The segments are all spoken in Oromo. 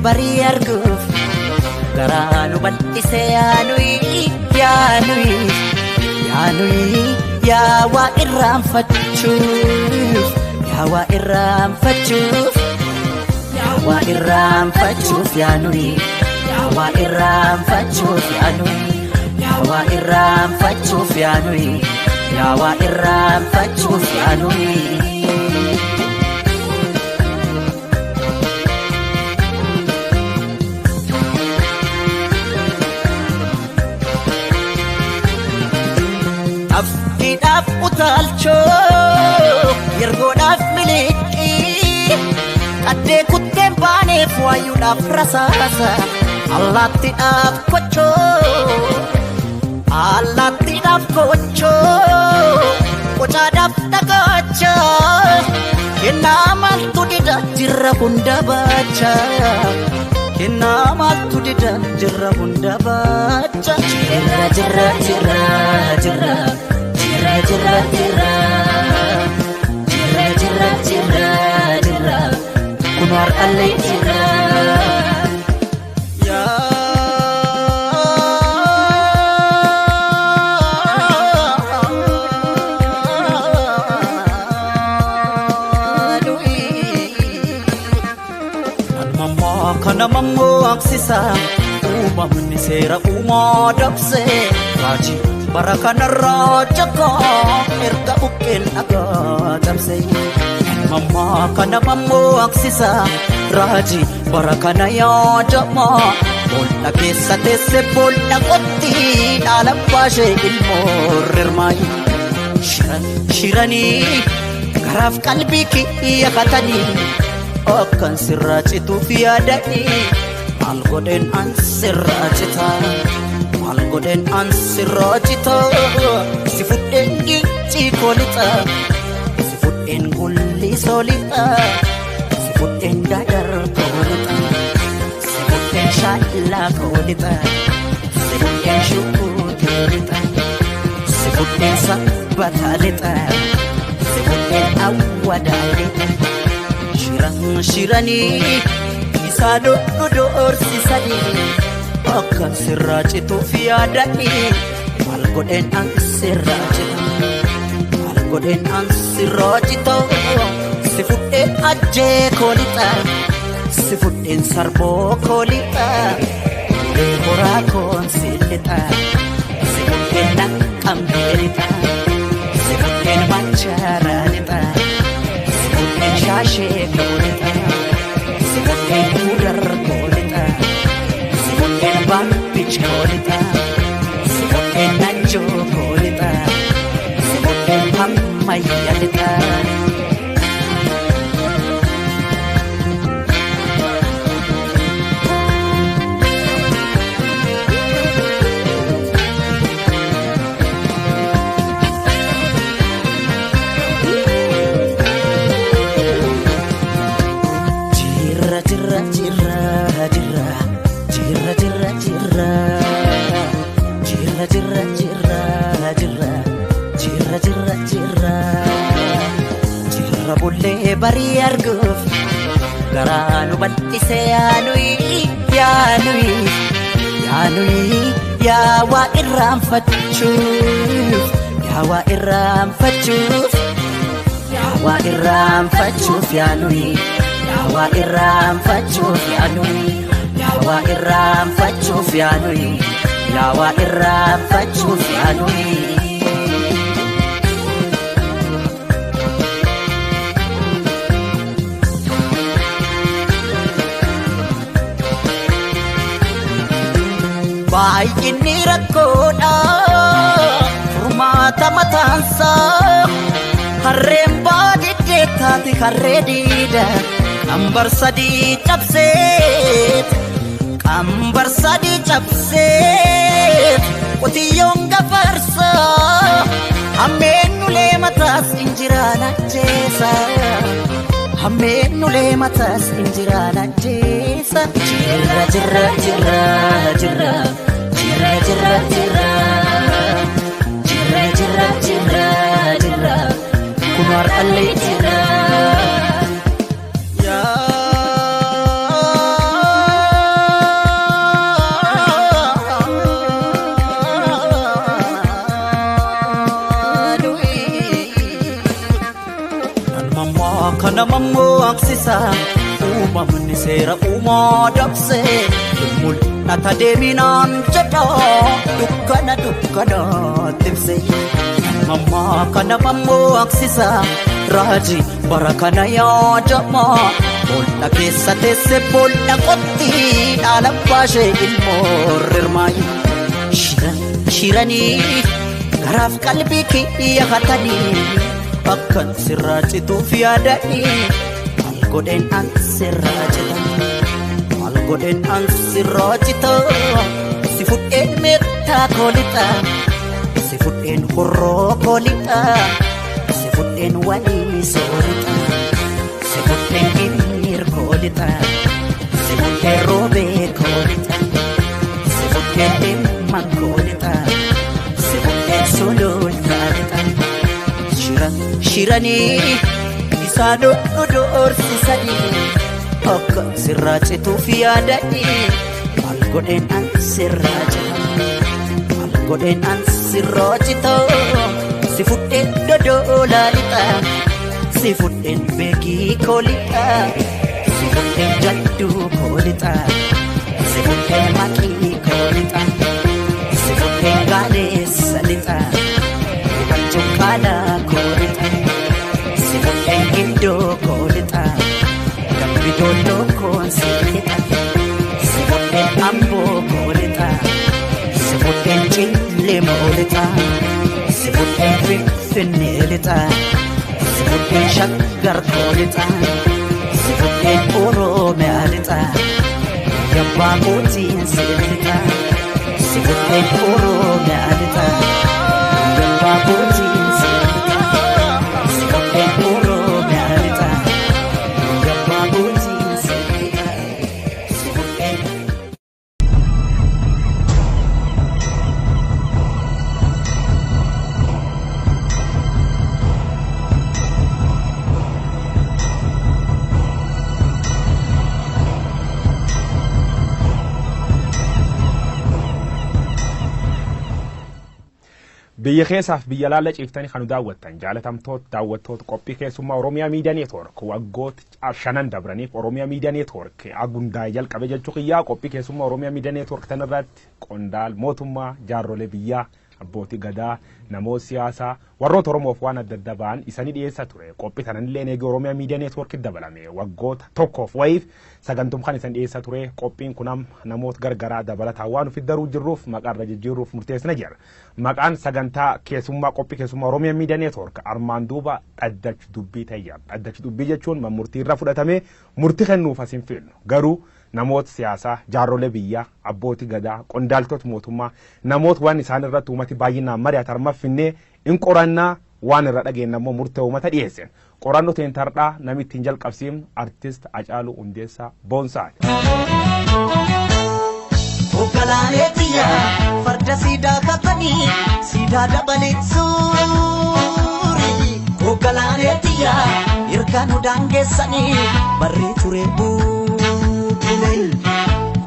Barii arguuf garaa nu bal'ise yaanuyi yaanuyi yaanuyi yaa waa irraanfachuuf yaa waa irraanfachuuf yaa waa irraanfachuuf yaanuyi yaa waa irraanfachuuf yaanuyi yaa waa irraanfachuuf yaanuyi yaa waa irraanfachuuf yaanuyi. Afkiidhaaf utaalchoo yergoodhaaf miliqii qaddee kutteen baaneef waayuudhaaf rasaasa allaattiidhaaf kochoo allaattiidhaaf kochoo qocaadhaaf dhagaacha kennaa maaltu dida jirra hunda baacha kennaa maaltu dida jirra hunda baacha jirra jirra jirra jirra. Jirra jirra jirra jirra jirra jirra jirra kun har'allee jirra. Namammaa kana mammoo aksisa uumamni seera uumaa dabsee raajii. Bara kanarraa jakaa erga bukkeen dhagaa cabse. Mammaa kana mammoo aksisa raajii bara kana yaadama. Boolla keessa teesse boolla qotti dhaala baashee ilmoo rirmaayi. Shiran shiranii garaaf qalbii kiyya katanii akkan sirraa cituuf yaadanii maal godheen an sirraa citaa. Maal godheen an sirraa cita si fudheen gincii koolixa si fudheen gullisoo lixa si fudheen dadar koolixa si fudheen shaallaa koolixa si fudheen shukuutii lixa si fudheen sabbataa lixa si fudheen awwadaa lixa shiran shiranii isaa dhodhoorsisanii. Akkan sirraa cituuf yaadanii maal godheen an sirraa cita maal godheen an sirraa cita si fudheen ajjee koolixa si fudheen sarboo koolixa ulee horaa koon si lixa si fudheen naqqamtee lixa si fudheen machaaraa lixa si fudheen shaashee koolixa si fudheen kudar koolixa. Bambich kolita, si fudheen najjoo kolita, si fudheen hammayya lixa. Jirra jirra jirra jirra. Jirra jirra jirra jirra jirra jirra jirra jirra jirra jirra jirra bullee barii arguuf garaa nu bal'ise yaanuyi yaanuyi yaanuyi yaa waa irraanfachuuf yaa waa irraanfachuuf yaa waa irraanfachuuf yaanuyi yaa waa irraanfachuuf yaanuyi. Yaa waa irraanfachuuf yaanuyi yaa waa irraanfachuuf yaanuyi. Baay'inni rakkoodha furmaata mataansaa harreen baadiddee taate harree diida qambar sadii cabseet qambar sadii cabseet qotiyyoon gafarsaa hammeennulee mataas injiraan ajjeesa hammeennulee mataas injiraan ajjeesa. Jirra jirra jirra jirra jirra jirra jirra jirra jirra jirra jirra kun har'allee jirra. Kana mammaksisa uumamni seera uumaa dabse mul'ata deeminaan jedha dukkana dukkana tibse. Mammaa kana mammaksisa raajii bara kana yaadama boolla keessa teesse boolla qotti dhaala baashee ilmoo rirmaayi. Shiran shiranii garaaf qalbii kiyya hatanii. Akkan sirraa cituuf yaadanii maal godheen an sirraa cita maal godheen an sirraa cita si fudheen meettaa koolixa si fudheen horroo koolixa si fudheen walii soorixa si fudheen gimmiir koolixa si fudheen roobee koolixa si fudheen dhimman koolixa si fudheen sulultaa lixa. Shiranii isaan doorsisanii akka sirraa cituuf yaadanii maal godheen an sirraa cita maal godheen an sirraa cita si fudheen dodolaa lixa si fudheen beekii koo lixa si fudheen jadduu koo lixa si fudheen maqii koo lixa si fudheen gaaleessa lixa. Cuqqaala koolixa si fudheen gindoo koolixa dambi doolloo koonsi lixa si fudheen amboo koolixa si fudheen cillee moolixa si fudheen finfinnee lixa si fudheen shaggar koolixa si fudheen oromiyaa lixa yabbaa kootiin si lixa si fudheen oromiyaa lixa. Biyya keessaaf biyya laalla ciiftanii kan daawwattan jaalatamtoota daawwattoota qophii keessummaa Oromiyaa Miidiyaa Neetwoork waggoota 5 dabraniif Oromiyaa Miidiyaa Neetwoork agundaa jalqabe jechuu kiyyaa qophii keessummaa Oromiyaa Miidiyaa Neetwoork tanarratti qondaal mootummaa jaarrolee biyyaa abbootii gadaa namoota siyaasaa warroota Oromoof waan adda adda ba'an isanii dhiyeessaa ture qophii tananillee eegee Oromiyaa Miidiyaa Neetwoork dabalame waggoota tokkoof wayiif sagantum kan isan dhiyeessaa ture qophiin kun namoota gargaraa dabalataa waan ofitti daruu jirruuf maqaarra jijjiiruuf murteessina jira. Maqaan sagantaa keessummaa qophii keessummaa Oromiyaa Miidiyaa Neetwoork armaan duuba dhaddachi dubbii ta'eera. Dhaddachi dubbii jechuun murtii irra fudhatamee murtii kennuuf as hin fiinnu garuu namoota siyaasaa jaarrolee biyyaa abbootii gadaa qondaaltota mootummaa namoota waan isaan irratti uummati baay'inaan mari'atan arma finnee in qorannaa waan irra dhageenye immoo murtee uummata dhiyeessan. Qorannoo teentarraa namni ittiin jalqabsiifnu artist Hacaaluu Hundeessaa Boonsaati. Hoogganaalee biyyaa farda siidaa kaatanii siidaa dabalee suurii. Hoogganaalee biyyaa hirkaanuu daangeessanii barree ture buubulee.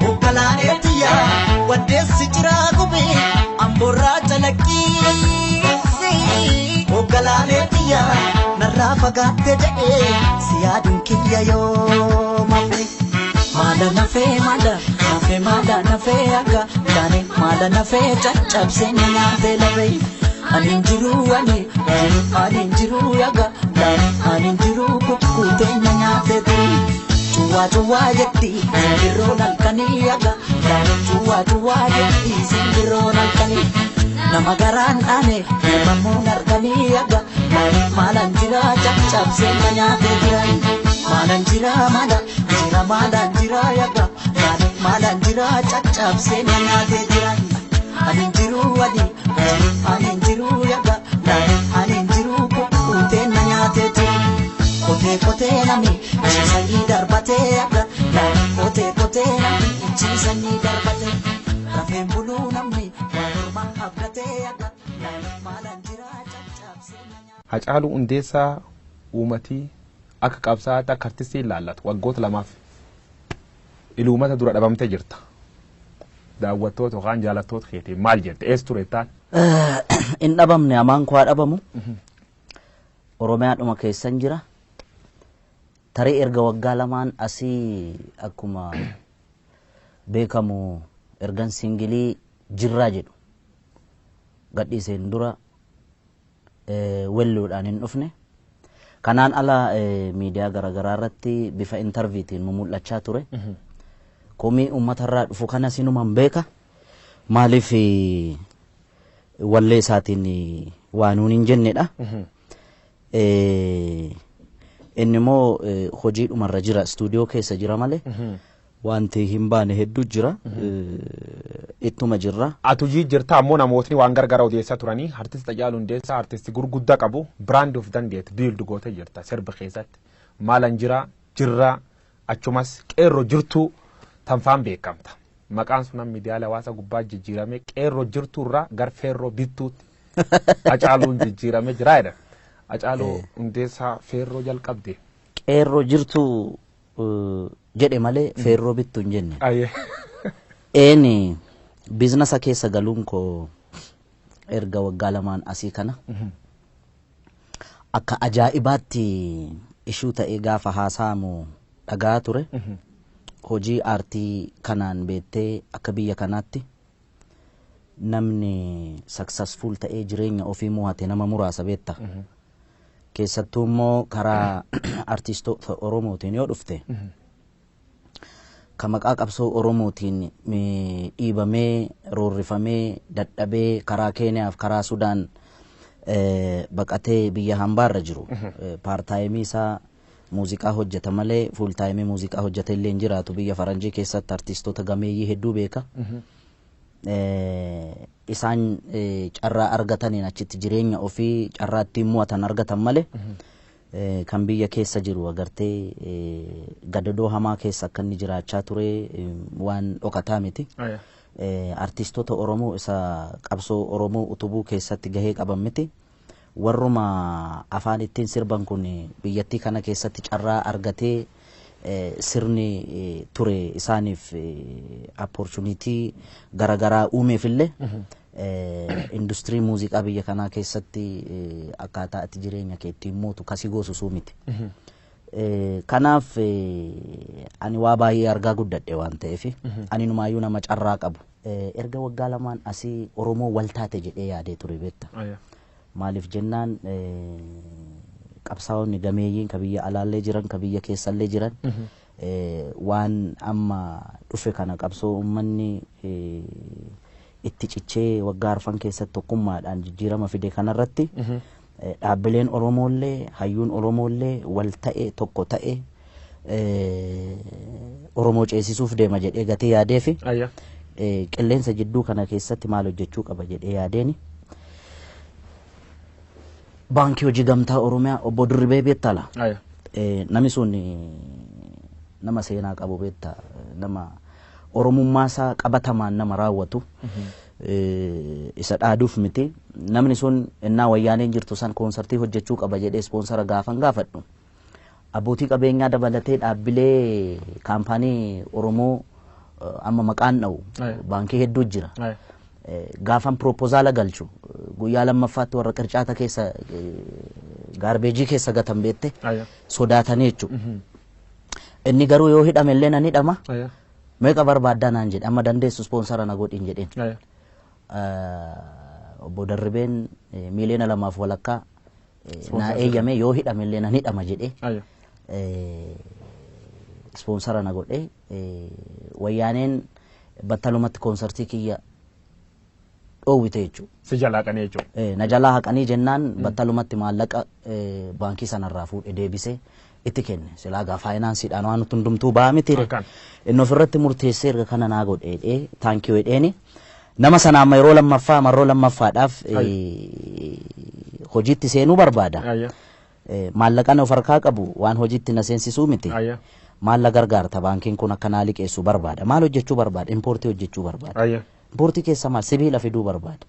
Hoogganaalee biyyaa waddeessi jiraa gubee amboorraa calaqqiisi. Hoogganaalee biyyaa narraa fagaatte jedhee si yaaduun kiyya yoo mafe. Maala nafee maala nafee maala nafee akka taane maala nafee caccabsee nyaatee lafee. Ani hin jiru ani ani hin jiru yaga taane ani hin jiru kukkuutee nyaatee turi. Cuwaa cuwaa jetti simbirroon halkanii yaga cuwaa cuwaa jetti simbirroon halkanii nama garaan dhaane uumamuun harkanii yaga maalaan jira caccabsee na nyaatee jira maalaan jira maala jira maalaan jira yaga maalaan jira caccabsee na nyaatee jira ani jiru ani ani jiru yaga ani jiru kukkutee na nyaatee jira. Kotee kotee nami ciisanii darbatee yaga kotee kotee nami ciisanii darbatee rafeen buluu namni waan ormaa abdatee yaga maalaan jira caccabsee na nyaatee. Hacaaluu Hundeessaa uummatii akka qabsaa'aatti akka artistii ilaallatu waggoota lamaaf iluumata dura dhabamtee jirta. Daawwattoota yookaan jaalattoota keetiin maal jette eessa ture taan? In dhabamne hamaan koo haa dhabamu. Oromiyaadhuma keessan jira. Tarii erga waggaa lamaan asii akkuma beekamu ergan singilii jirraa jedhu gadhiiseen dura welluudhaan hin dhufne. Kanaan ala miidiyaa garaagaraa irratti bifa intarviitiin mul'achaa ture. Komii uummatarraa dhufu kana sinuman beeka. Maaliif wallee isaatiin waa nuun hin jennedha. Inni immoo hojiidhumarra jira istuudiyoo keessa jira malee wanti hin baane hedduu jira ittuma jirra. Ati hojii jirta ammoo namootni waan gargaara odeessaa turanii artist Hacaaluu Hundeessaa artisti gurguddaa qabu brand of dandeet build gootee jirta sirba keessatti maalan jira jirra achumas qeerroo jirtu tanfaan beekamta. Maqaan sun miidiyaalee hawaasa gubbaa jijjiirame qeerroo jirtu irraa gar feerroo bittuutti Hacaaluun jijjiirame jira jedha. Hacaaluu Hundeessaa feerroo jalqabde. Qeerroo jirtu jedhe malee feerroo bittu hin jenne. Eeni biizinasa keessa galuun koo erga waggaa lamaan asii kana akka ajaa'ibaatti ishuu ta'ee gaafa haasa'amu dhagaa ture. Hojii aartii kanaan beektee akka biyya kanaatti namni successful ta'ee jireenya ofii mo'ate nama muraasa beekta. Keessattuu immoo karaa artistoota Oromootiin yoo dhufte ka maqaa qabsoo Oromootiin dhiibamee roorrifamee dadhabee karaa Keeniyaaf karaa Sudaan baqatee biyya hambaarra jiru. Part-time isaa muuziqaa hojjeta malee full-time muuziqaa hojjeta illee hin jiraatu biyya faranjii keessatti artistoota gameeyyii hedduu beeka. Isaan carraa argataniin achitti jireenya ofii carraa ittiin mo'atan argatan malee kan biyya keessa jiru agartee gadadoo hamaa keessa akka inni jiraachaa ture waan dhokataa miti. Artistoota Oromoo isa qabsoo Oromoo utubuu keessatti gahee qaban miti. Warruma afaan ittiin sirban kun biyyattii kana keessatti carraa argatee sirni ture isaaniif opportunity garaagaraa uumeefillee industirii muuziqaa biyya kanaa keessatti akkaataa ati jireenya kee ittiin mootu kasii goosisuu miti. Kanaaf ani waa baay'ee argaa guddadhe waan ta'eef ani numaayyuu nama carraa qabu. Erga waggaa lamaan asii Oromoo wal taate jedhee yaadee ture beekta. Maaliif jennaan qabsaa'onni gameeyyiin ka biyya alaallee jiran ka biyya keessallee jiran waan amma dhufe kana qabsoo uummanni itti cichee waggaa arfan keessatti tokkummaadhaan jijjiirama fide kanarratti dhaabbileen Oromoollee hayyuun Oromoollee wal ta'e tokko ta'e Oromoo ceesisuuf deema jedhee gatii yaadee fi qilleensa jidduu kana keessatti maal hojjechuu qaba jedhee yaadeeni. Baankii Hojii Gamtaa Oromiyaa obbo Dirribee beektala. Namni sun nama seenaa qabu beekta nama Oromummaa isaa qabatamaan nama raawwatu. Isa dhaaduuf miti. Namni sun innaa wayyaaneen jirtu san koonsartii hojjechuu qaba jedhee ispoonsara gaafan gaafadhu. Abbootii qabeenyaa dabalatee dhaabbilee kaampaanii Oromoo amma maqaan dha'u baankii hedduu jira. Gaafan piroopozaala galchu guyyaa lammaffaatti warra qircaata keessa gaarbeejii keessa gatan beette sodaatanii jechuudha. Inni garuu yoo hidhame illee nan hidhama. Meeqa barbaaddaa naan jedhe amma dandeessu ispoonsara na godhin jedheen. Obbo Darribeen 2.5 miiliyoona naa eeyyame yoo hidhame illee nan hidhama jedhee. Ispoonsara na godhe. Wayyaaneen battalumatti koonsartii kiyya dhoowwite jechuudha. Si jalaa haqanii jechuudha. Na jalaa haqanii jennaan battalumatti maallaqa baankii sanarraa fuudhe deebisee itti kenne. Silaa gaa faayinaansiidhaan waan hundumtuu ba'a miti. Inni ofirratti murteessee erga kana naa godhe thank you jedheeni. Nama sana amma yeroo lammaffaa marroo lammaffaadhaaf hojiitti seenuu barbaada. Maallaqaan of harkaa qabu waan hojiitti na seensisuu miti. Maalla gargaarta baankiin kun akka naa liqeessuu barbaada. Maal hojjechuu barbaada? Impoortii hojjechuu barbaada. Impoortii keessa maal? Sibiila fiduu barbaada.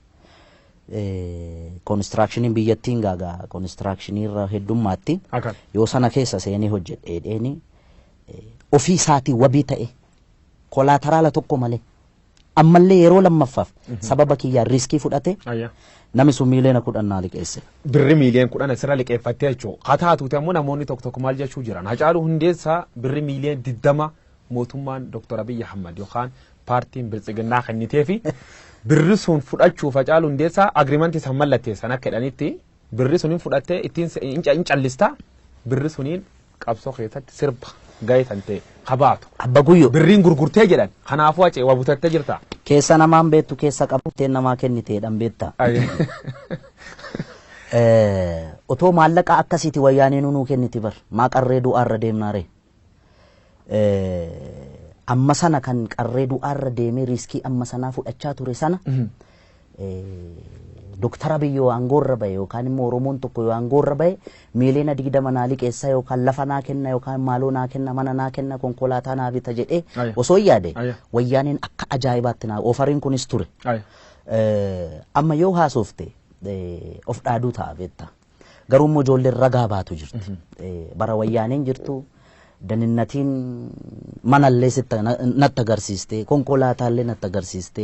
Koonistiraakshiniin biyyattiin gaagaa koonistiraakshiniirra heddummaatti yoo sana keessa seenee hojjedhe dheeni ofii isaatii wabii ta'e collateral tokko malee ammallee yeroo lammaffaaf sababa kiyyaan risk fudhate namni sun 10 miiliyoona naa liqeesse. Birri 10 miiliyoona asirra liqeeffattee jechuudha. Haa taatuuti ammoo namoonni tokko tokko maal jechuu jiran. Hacaaluu Hundeessaa birri 20 miiliyoona mootummaan Dr. Abiyyi Ahmad yookaan paartiin Biltsiginnaa kennitee fi birri sun fudhachuuf Hacaaluu Hundeessaa agreement san mallatteessan akka jedhanitti birri suniin fudhattee ittiin hin callistaa, birri suniin qabsoo keessatti sirba gahee kan ta'e kabaatu. Abba Guyyoo. Birriin gurgurtee jedhan, kanaafuu Hacee waa butattee jirta. Keessa namaan beektu keessa qabuttee namaa kenniteedhaan beekta. Otoo maallaqa akkasiiti wayyaanee nuu kenniti bar maa qarree du'aarra deemnaare. Amma sana kan qarree du'aarra deemee risk amma sanaa fudhachaa ture sana Dooktar Abiyyi yoo aangoorra bahe yookaan immoo Oromoon tokko yoo aangoorra bahe 20 miiliyoona naa liqeessa yookaan lafa naa kenna yookaan maaloo naa kenna, mana naa kenna, konkolaataa naa bita jedhee osoo hin yaade wayyaaneen akka ajaa'ibaatti naa offeriin kunis ture. Amma yoo haasofte of dhaaduu ta'a beekta. Garuu immoo ijoolleen ragaa baatu jirti. Bara wayyaaneen jirtu daninnatiin manallee sitti natti agarsiiste, konkolaataallee natti agarsiiste,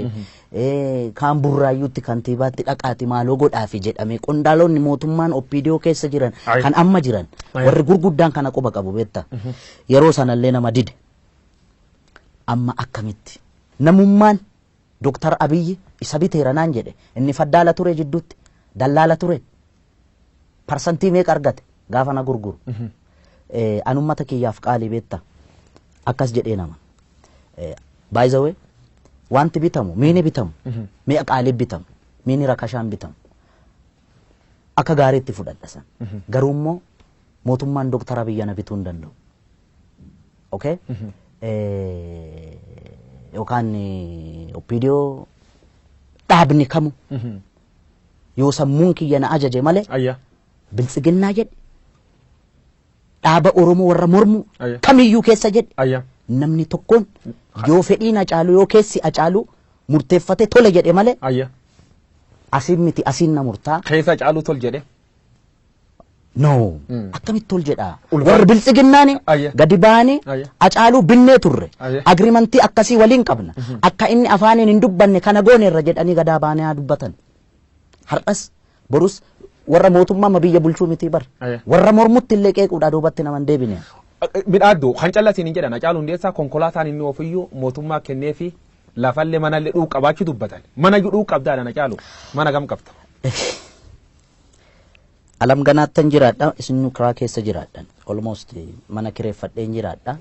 kaan Burraayyuutti kantiibaatti dhaqaati maaloo godhaafi jedhame, qondaalonni mootummaan OPDO keessa jiran kan amma jiran warri gurguddaan kana quba qabu beekta. Yeroo sanallee nama dide. Amma akkamitti namummaan Dooktar Abiyyi isa biteera naan jedhe? Inni faddaala ture, jidduutti dallaala ture, parsantii meeqa argate gaafa na gurguru? An ummata kiyyaaf qaalii beekta, akkas jedhee nama. Baay'izawee wanti bitamu miini bitamu mi'a qaalii bitamu, miini rakashaan bitamu akka gaariitti fudhadha san. Garuu immoo mootummaan Dooktar Abiyyi na bituu hin danda'u. Okay? Yookaan OPDO dhaabni kamu yoo sammuun kiyya na ajaje malee biltsiginnaa jedhe, dhaaba Oromoo warra mormu kamiyyuu keessa jedhe, namni tokkoon yoo fedhiin Hacaaluu yoo keessi Hacaaluu murteeffate tole jedhe malee asiin miti, asiin na murtaa. Keessa Hacaaluu tol jedhe. No. Akkamitti tol jedhaa? Warri biltsiginnaani gadi ba'anii Hacaaluu binnee turre. Agreement akkasii waliin qabna. Akka inni afaaniin hin dubbanne kana gooneerra jedhanii gadaa ba'anii haa dubbatan. Har'as borus warra mootummaa amma biyya bulchuu miti bar. Warra mormutti illee qeequudhaa duubatti nama hin deebine. Midhaaddu kan callasiin hin jedhan, Hacaaluu Hundeessaa konkolaataan inni ofiyyuu mootummaa kennee fi lafallee manallee dhuu qabaachuu dubbatan. Mana iyyuu dhuu qabdaadha Hacaaluu. Mana gam qabda? Alam ganaattan jiraadha, isin kiraa keessa jiraadhan. Almost mana kireeffadheen jiraadha.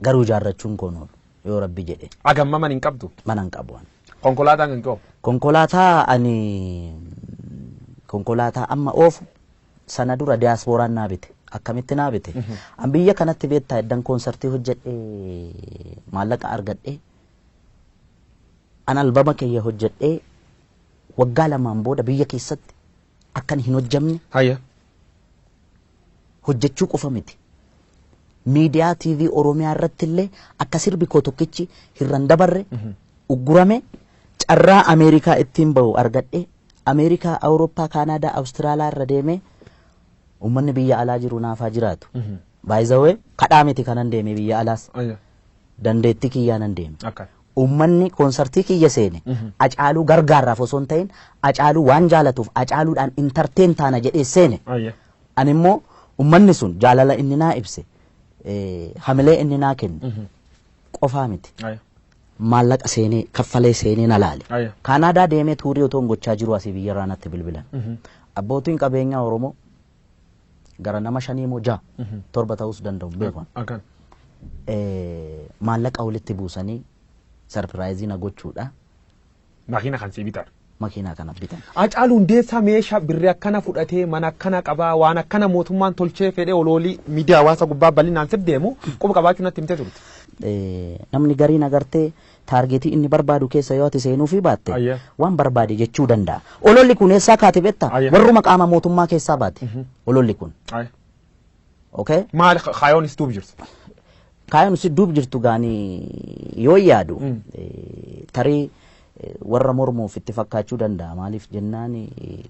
Garuu ijaarrachuun koon oolu yoo Rabbi jedhe. Agamma mana hin qabdu. Mana hin qabu ani. Konkolaataan kan qabu. Konkolaataa ani konkolaataa amma oofu sana dura diyaaspooraan naa bite. Akkamitti naa bite? An biyya kanatti beektaa eddan koonsartii hojjedhee maallaqa argadhee an albama kiyya hojjedhee waggaa 2n booda biyya keessatti akkan hin hojjamne hojjechuu qofa miti. Miidiyaa TV Oromiyaa irratti illee akka sirbi koo tokkichi hirran dabarre uggurame. Carraa Ameerikaa ittiin bahu argadhe. Ameerikaa, Awurooppaa, Kaanaadaa, Awustiraaliyaa irra deemee uummanni biyya alaa jiru naafaa jiraatu. Baay'izawee kadhaa miti kanan deeme biyya alaas, dandeettii kiyyaa nan deeme. Uummanni koonsartii kiyya seene Hacaaluu gargaarraaf osoo hin ta'in Hacaaluu waan jaalatuuf Hacaaluudhaan entertain taana jedhee seene. Ani immoo uummanni sun jaalala inni naa ibse, hamilee inni naa kenne qofaa miti. Maallaqa seenee kaffalee seenee na laale. Kaanaadaa deemee tour otoo hin gochaa jiru asii biyyarraa natti bilbilan. Abbootiin qabeenyaa Oromoo Gara nama shanii moo ja'a torba ta'uus danda'u hin beeku. Akkan. Maallaqa walitti buusanii surprise na gochuudha. Makiina kan sii bitan. Makiinaa kana bitan. Hacaaluu Hundeessaa meeshaa birrii akkana fudhatee, mana akkana qabaa, waan akkana mootummaan tolchee fedhee oloolii miidiyaa hawaasa gubbaa bal'inaan sir deemu quba qabaachuu natti himtee turte. Namni gariin agartee target inni barbaadu keessa yoo ati seenuufii baatte waan barbaade jechuu danda'a. Ololli kun eessaa kaate beektaa? Warruma qaama mootummaa keessaa baate ololli kun. Okay? Maal kaayoon is duub jirtu? Kaayoon si duub jirtu gaanii yoo yaadu tarii warra mormuuf itti fakkaachuu danda'a. Maaliif jennaan,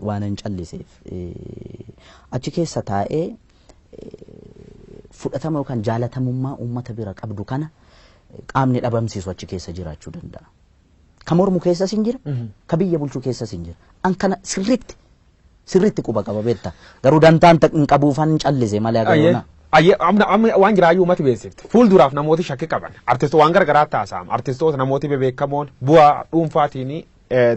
waan hin calliseef achi keessa taa'ee fudhatama yookaan jaalatamummaa uummata bira qabdu kana qaamni dhabamsiisu achi keessa jiraachuu danda'a. Ka mormu keessas hin jira, ka biyya bulchuu keessas hin jira. An kana sirriitti sirriitti quba qaba beekta. Garuu dantaan hin qabuufan callise malee agaroona. Ayyee, amma waan jiraayyuu uummati beeksifte. Fuulduraaf namooti shakkii qaban. Artistoota waan garagaraa taasisama. Artistoota namooti bebeekamoon bu'aa dhuunfaatiin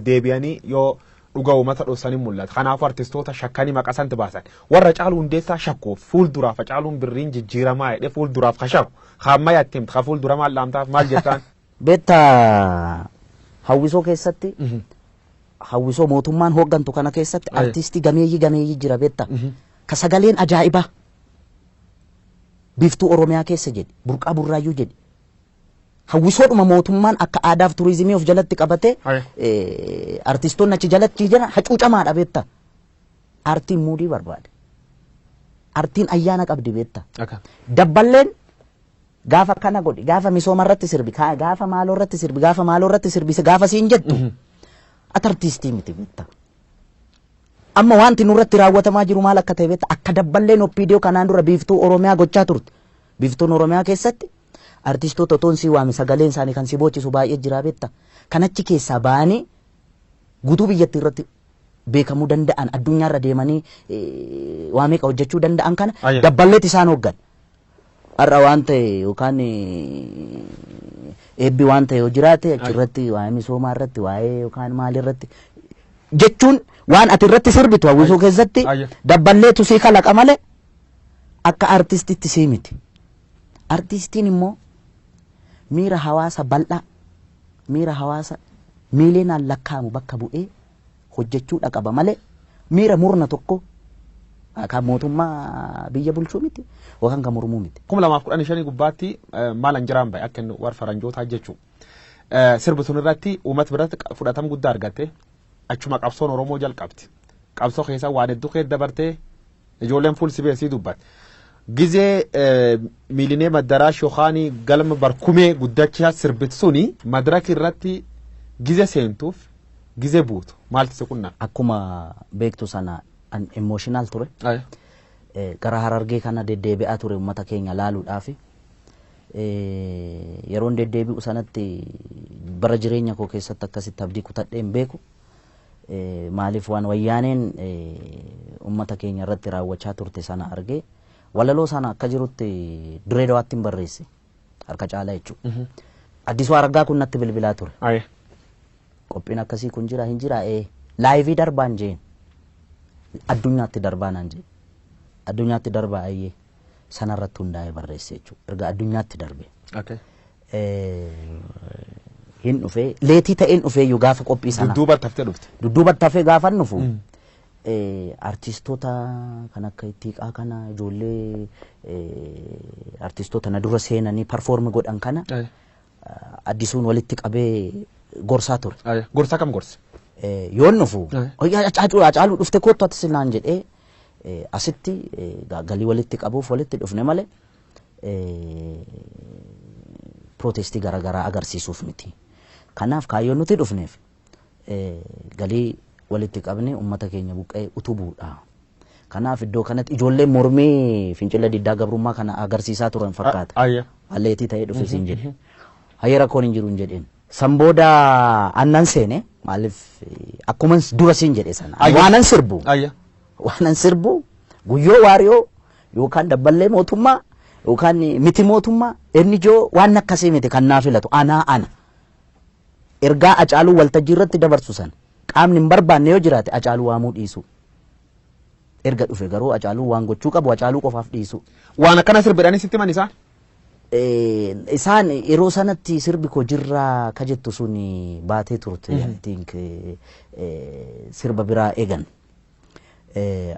deebi'anii yoo dhuga uummata dhoksanii mul'ata. Kanaafuu artistoota shakkanii maqaa santi baasan. Warra Hacaaluu Hundeessaa shakkuuf fuulduraaf Hacaaluun birriin jijjiiramaa jedhee fuulduraaf ka shakku. Ka ammayyaa itti himte, ka fuuldura maal dhaamtaaf, maal jettaan? Beektaa, hawwisoo keessatti, hawwisoo mootummaan hooggantu kana keessatti artistii gameeyyii gameeyyii jira beektaa. Ka sagaleen ajaa'ibaa. Biiftuu Oromiyaa keessa jedhi, Burqaa Burraayyuu jedhi. Hawwisoodhuma mootummaan akka aadaaf turizimii of jalatti qabate artistoonni achi jalatti jiran hacuucamaadha beektaa. Aartiin muudii barbaada. Aartiin ayyaana qabdi beektaa. Dabballeen gaafa kana godhi, gaafa misooma irratti sirbi, gaafa maaloo irratti sirbi, gaafa maaloo irratti sirbi, gaafa siin jettu ati artistii miti beektaa. Amma wanti nurratti raawwatamaa jiru maal akka ta'e beektaa? Akka dabballeen OPDO kanaan dura Biiftuu Oromiyaa gochaa turte. Biiftuun Oromiyaa keessatti artistoota otoon sii waame sagaleen isaanii kan si boochisu baay'ee jira beektaa. Kan achi keessaa ba'anii guutuu biyyattii irratti beekamuu danda'an, addunyaarra deemanii waa meeqa hojjechuu danda'an kana dabballeet isaan hooggan. Har'a waan ta'e yookaan eebbi waan ta'e yoo jiraate achirratti waa'ee misoomaa irratti, waa'ee yookaan maal irratti jechuun waan ati irratti sirbitu hawwisoo keessatti dabballeetu sii kalaqa malee akka artistitti sii miti. Artistiin immoo miira hawaasa bal'aa, miira hawaasa miiliyoonaan lakkaa'amu bakka bu'ee hojjechuudha qaba malee miira murna tokko kan mootummaa biyya bulchuu miti yookaan kan mormuu miti. 2015 gubbaatti maal anjiraan bahe akka inni warra faranjootaa jechuu. Sirbi sun irratti uummata biratti fudhatama guddaa argatte, achuma qabsoon Oromoo jalqabdi. Qabsoo keessa waan hedduu keessa dabartee ijoolleen fuul sibeessii dubbatte. Gizee Miilineem Adaraash yookaan galma barkumee guddachaa sirbitu suni madaraka irratti gize seentuuf gize buutu maaltu si qunname? Akkuma beektu sana an emotional ture. Gara Harargee kana deddeebi'aa ture uummata keenya laaluudhaafi. Yeroon deddeebi'u sanatti bara jireenya koo keessatti akkasitti abdii kutadhee hin beeku. Maaliif, waan wayyaaneen uummata keenya irratti raawwachaa turte sana argee walaloo sana akka jirutti Dirree Dawaatti hin barreesse harka caalaa jechuudha. Addisuu Araggaa kun natti bilbilaa ture. Qophiin akkasii kun jira hin jira, live darbaan jeen, addunyaatti darbaa naan jeen, addunyaatti darbaa, ayyee, sanarratti hundaa'ee barreesse jechuudha. Erga addunyaatti darbe. Hin dhufee, late ta'een dhufee iyyuu gaafa qophii sana. Dudduubatti haftee dhufte. Dudduubatti hafee gaafa dhufu artistoota kan akka Ittiiqaa kana, ijoollee artistoota na dura seenanii perform godhan kana Addisuun walitti qabee gorsaa ture. Gorsaa kam gorse? Yoon dhufu "Hacaaluu dhufte, kottu ati sinaan" jedhee, asitti galii walitti qabuuf walitti dhufne malee protest garaagaraa agarsiisuuf miti. Kanaaf kaayyoon nuti dhufneef galii walitti qabne uummata keenya buqqee utubuudha. Kanaaf iddoo kanatti ijoolleen mormii fincila diddaa gabrummaa kana agarsiisaa turan fakkaata. Late ta'ee dhufe siin jedhe. Hayyee, rakkoon hin jiru hin jedheen. San booda annan seene, maaliif akkuma dura siin jedhe sana. Waanan sirbu. Waanan sirbu Guyyoo Waariyoo yookaan dabballee mootummaa yookaan miti mootummaa inni ijoo waan akkasii miti kan naa filatu anaa ana. Ergaa Hacaaluu waltajjii irratti dabarsu sana qaamni hin barbaanne yoo jiraate Hacaaluu waamuu dhiisu. Erga dhufe garuu Hacaaluu waan gochuu qabu Hacaaluu qofaaf dhiisu. Waan akkana sirbidhanii sitti himan isaan? Isaan yeroo sanatti sirbi koo jirraa ka jettu sun baatee turte, I think sirba biraa eegan.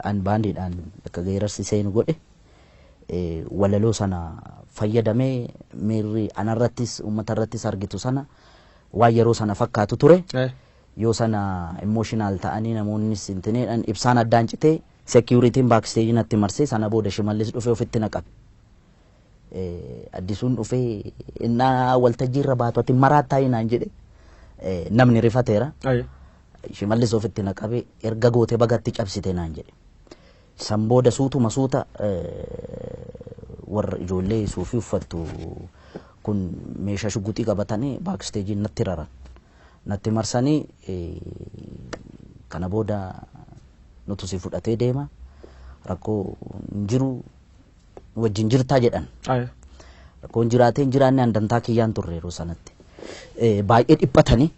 An baandiidhaan akka geerarsi seenu godhe, walaloo sana fayyadamee miirri anarrattis uummatarrattis argitu sana waan yeroo sana fakkaatu ture. Yoo sana emotional ta'anii namoonnis intineedhaan ibsaan addaan citee, securityn backstage natti marsee, sana booda Shimallis dhufee ofitti na qabe. Addisuun dhufee innaa waltajjii irra baatu ati maraattaa naan jedhe, namni rifateera. Shimallis ofitti na qabe, erga goote bagatti cabsite naan jedhe. San booda suutuma suuta warra ijoollee suufii uffattu kun meeshaa shuguxii qabatanii backstage natti raran. Natti marsanii, kana booda nutu si fudhatee deema, rakkoo hin jiru, wajjin jirtaa jedhan. Rakkoon jiraatee hin jiraanne an dantaa kiyyaan turre yeroo sanatti. Baay'ee dhiphatanii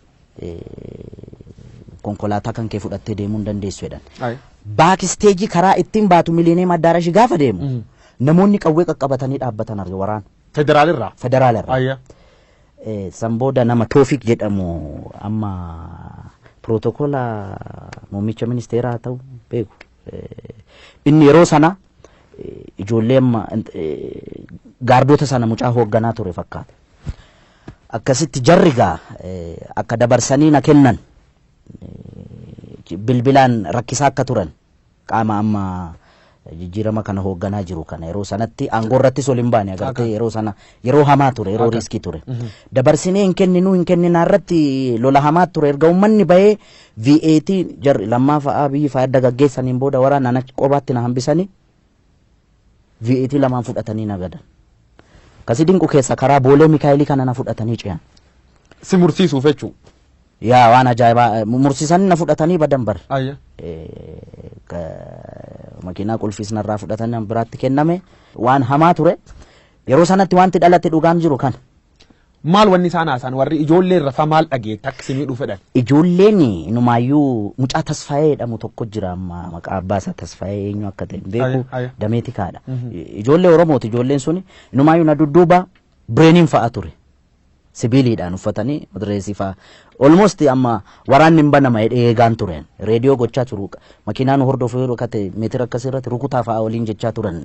konkolaataa kan kee fudhattee deemuu hin dandeessu jedhan. Backstage karaa ittiin baatu Millennium Addaarashi gaafa deemu namoonni qawwee qaqqabatanii dhaabbatan arge, waraana. Federaalirraa? Federaalarraa. San booda nama Toofik jedhamu, amma pirootokola muummicha ministeeraa haa ta'u beeku. Inni yeroo sana ijoollee amma gaardota sana mucaa hoogganaa ture fakkaata. Akkasitti jarri gaa akka dabarsanii na kennan bilbilaan rakkisaa akka turan, qaama amma jijjiirama kana hoogganaa jiru kana yeroo sanatti aangoo irrattis ol hin baane agartee, yeroo sana yeroo hamaa ture, yeroo risk ture. Dabarsinee hin kenninuu hin kenninaa irratti lola hamaa ture. Erga uummanni bahee VAT jarri lammaa fa'aa biyyi fa'aa adda gaggeessaniin booda waraana na qobaatti na hambisanii VAT lamaan fudhatanii na gadan. Kasi dinqu keessa karaa Boolee Mikaayilii kana na fudhatanii ce'an. Si mursiisuuf jechuudha. Yaa, waan ajaa'ibaa, mursiisanii na fudhatanii badan bar. Makiinaa qulfiis narraa fudhatanii biraatti kenname, waan hamaa ture. Yeroo sanatti wanti dhalate dhugaan jiru kana. Maal wanni isaan haasa'an, warri ijoollee irra fa maal dhageette akka isinii dhufu fedhan? Ijoolleen inumaayyuu mucaa Tasfaayee jedhamu tokko jira, amma maqaa abbaa isaa Tasfaayee eenyu akka ta'e hin beeku, dameeti kaadha. Ijoollee Oromooti, ijoolleen suni inumaayyuu na dudduuba bireeniin fa'a ture. Sibiiliidhaan uffatanii madireesii fa'a. Almost amma waraanni hin banama jedhee eegaan tureen. Reediyoo gochaa turu. Makiinaan hordofuu yeroo kate meetira akkasii irratti rukutaa fa'a waliin jechaa turan.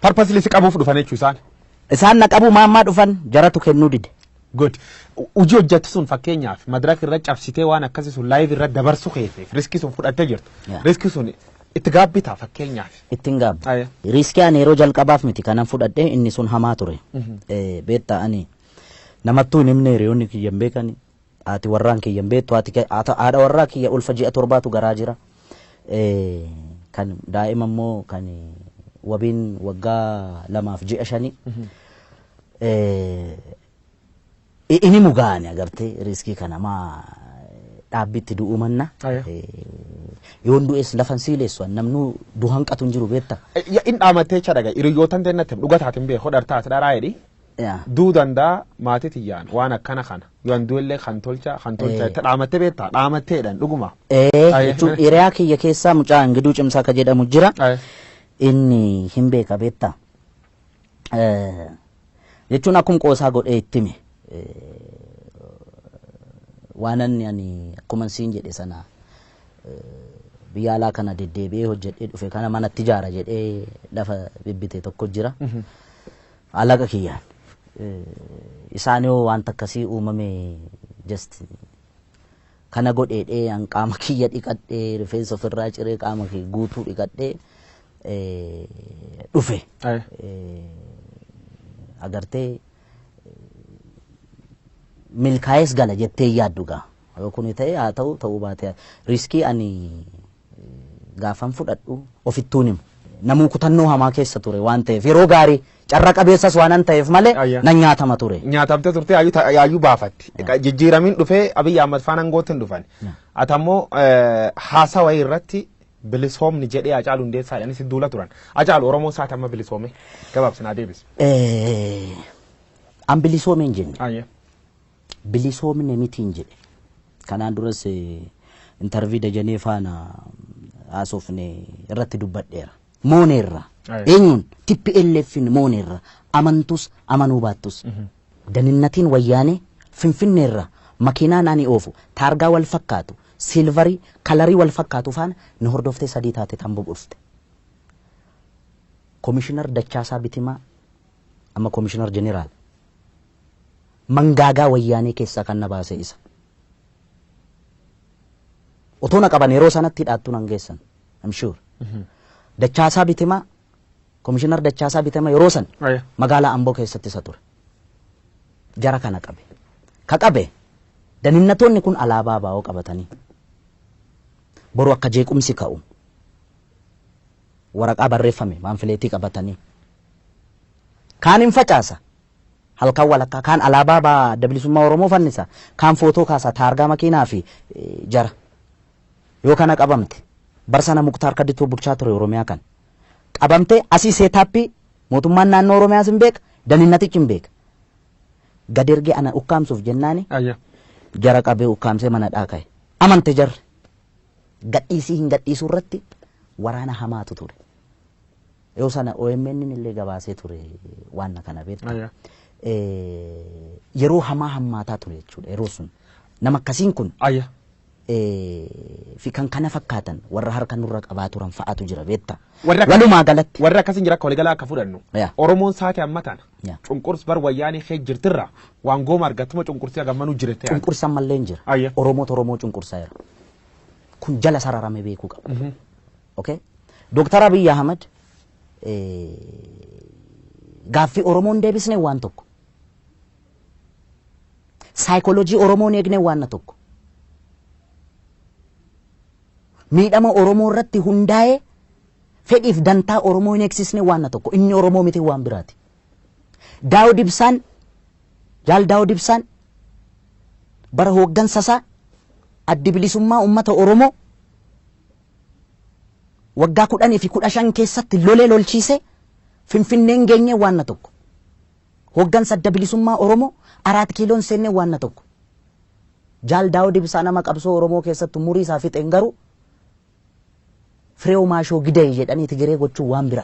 Purposely si qabuuf dhufan jechuu isaan. Isaan na qabu maammaa dhufan, jaratu kennuu dide. Good. Hojii hojjettu sun, fakkeenyaaf madaraka irra cabsitee waan akkasii sun live irra dabarsu keeteef risk sun fudhattee jirtu. Risk sun itti gaabbitaa fakkeenyaaf? Ittiin gaabba. Risk ani yeroo jalqabaaf miti kanan fudhadhe, inni sun hamaa ture. Beektaa, ani namattuu hin himne, hiriyoonni kiyya hin beekani. Haati warraan kiyya hin beektu, haadha warraa kiyya ulfa ji'a 7tu garaa jira. Kan daa'ima immoo kan wabiin waggaa 2 fi ji'a 5. Inni mugaane agartee, risk kana maa dhaabbitti du'uu manna. Yoon du'es lafan siilessu, namnu du'an qatu hin jiru, beektaa. In dhaamattee jecha dhaga hiriyyootan teennatti dhuga taatin beeku hodhar taate dharaa jedhi. Duu danda'a maatii tiyyaan waan akkana kana yoon du'ellee kan tolcha kan tolcha itti dhaamattee beektaa, dhaamatteedhaan dhuguma. Jechuun hiriyaa kiyya keessaa mucaa Ingiduu Cimsaa ka jedhamu jira. Inni hin beeka, beektaa. Jechuun akkuma qoosaa godhee itti hime. Waan ani akkuma siin jedhe sana biyya alaa kana deddeebi'ee hojjedhee dhufe kana manatti ijaara jedhee lafa bibbite tokko jira. Alaqa kiyyaan. Isaan yoo wanta akkasii uumame just kana godheedhee an qaama kiyya dhiqadhee, rifeensa ofirraa ciree, qaama kiyya guutuu dhiqadhee dhufe. Agartee, milkaa'ees gala jettee yaaddu gaa. Yoo kuni ta'e haa ta'u, ta'uu baate risk ani gaafan fudhadhu ofittuun himu. Namuu kutannoo hamaa keessa ture waan ta'eef, yeroo gaarii carra qabeessas waan ta'eef malee nan nyaatama ture. Nyaatamte turte, yaayyuu baafatti. Jijjiiramiin dhufee Abiyyi Ahmad faana aangootti hin dhufan. Ati ammoo haasawa irratti bilisoomni jedhee Hacaaluu Hundeessaa jedhanii si duula turan. Hacaalu Oromoo isaati amma bilisoome? Gabaabsinaa deebisi. An bilisoome hin jenne. Bilisoomne miti hin jedhe. Kanaan duras interview Dajanee faana haasofne irratti dubbadheera. Mooneerra. Eenyuun TPLFin mooneerra. Amantus amanuu baattus. Daninnatiin wayyaanee Finfinneerra makiinaan ani oofu taargaa wal fakkaatu silvarii kalarii wal fakkaatu faana nu hordoftee sadii taate tamboo dhufte. Komishinar Dachaasaa Bitimaa amma komishinar jeneraal mangaagaa wayyaanee keessaa kan na baase isa. Otoo na qaban yeroo sanatti hidhaattuu nan geessan. I'm sure. Dachaasaa Bitimaa komishinar Dachaasaa Bitimaa yeroo san magaalaa Amboo keessatti isa ture. Jara kana qabe. Ka qabe daninnatoonni kun alaabaa baa'oo qabatanii boru akka jeequmsi ka'u waraqaa barreeffame paamfileetii qabatanii kaan hin facaasa halkan walakkaa kaan alaabaa baa adda bilisummaa Oromoo fannisa kaan footoo kaasa taargaa makiinaa fi jara yoo kana qabamte barsana Muktaar Kadituu bulchaa ture Oromiyaa kan qabamte asii seetaappii mootummaan naannoo Oromiyaas hin beeka daninnatichi hin beeka gad ergee ana ukkaamsuuf jennaani jara qabee ukkaamsee mana dhaaka'e amante jarri gadhiisii hin gadhiisuu irratti waraana hamaatu ture. Yoo sana OMN illee gabaasee ture waan kana beekta. Yeroo hamaa hammaataa ture jechuudha yeroo sun nama akkasiin kun fi kan kana fakkaatan warra harka nurra qabaa turan fa'aatu jira beekta. Walumaa galatti. Warra akkasiin jira akka waliigalaa akka fudhannu. Oromoon saate amma tana. Cunqurs bar wayyaanii kee jirtirra waan gooma argattuma cunqursii hagammanuu jirte. Cunqursan mallee hin jira. Oromoota Oromoo cunqursaa jira. Kun jala sararame beekuu qaba. Okay? Dooktar Abiy Ahmed gaaffii Oromoon deebisne waan tokko. Saayikooloojii Oromoon eegne waan tokko. Miidhama Oromoo irratti hundaa'ee fedhiif dantaa Oromoo hin eegsisne waan tokko. Inni Oromoo miti waan biraati. Daawud Ibsaan Jaal Daawud Ibsaan bara hooggansa isaa addi bilisummaa uummata Oromoo waggaa 10 fi 15 keessatti lolee lolchiise Finfinneen geenye waan tokko. Hooggansa adda bilisummaa Oromoo 4 kiiloon seenne waan tokko. Jaal Daawud Ibsaa nama qabsoo Oromoo keessatti umurii isaa fixeen garuu Fireew Maashoo Gidee jedhanii Tigiree gochuu waan bira.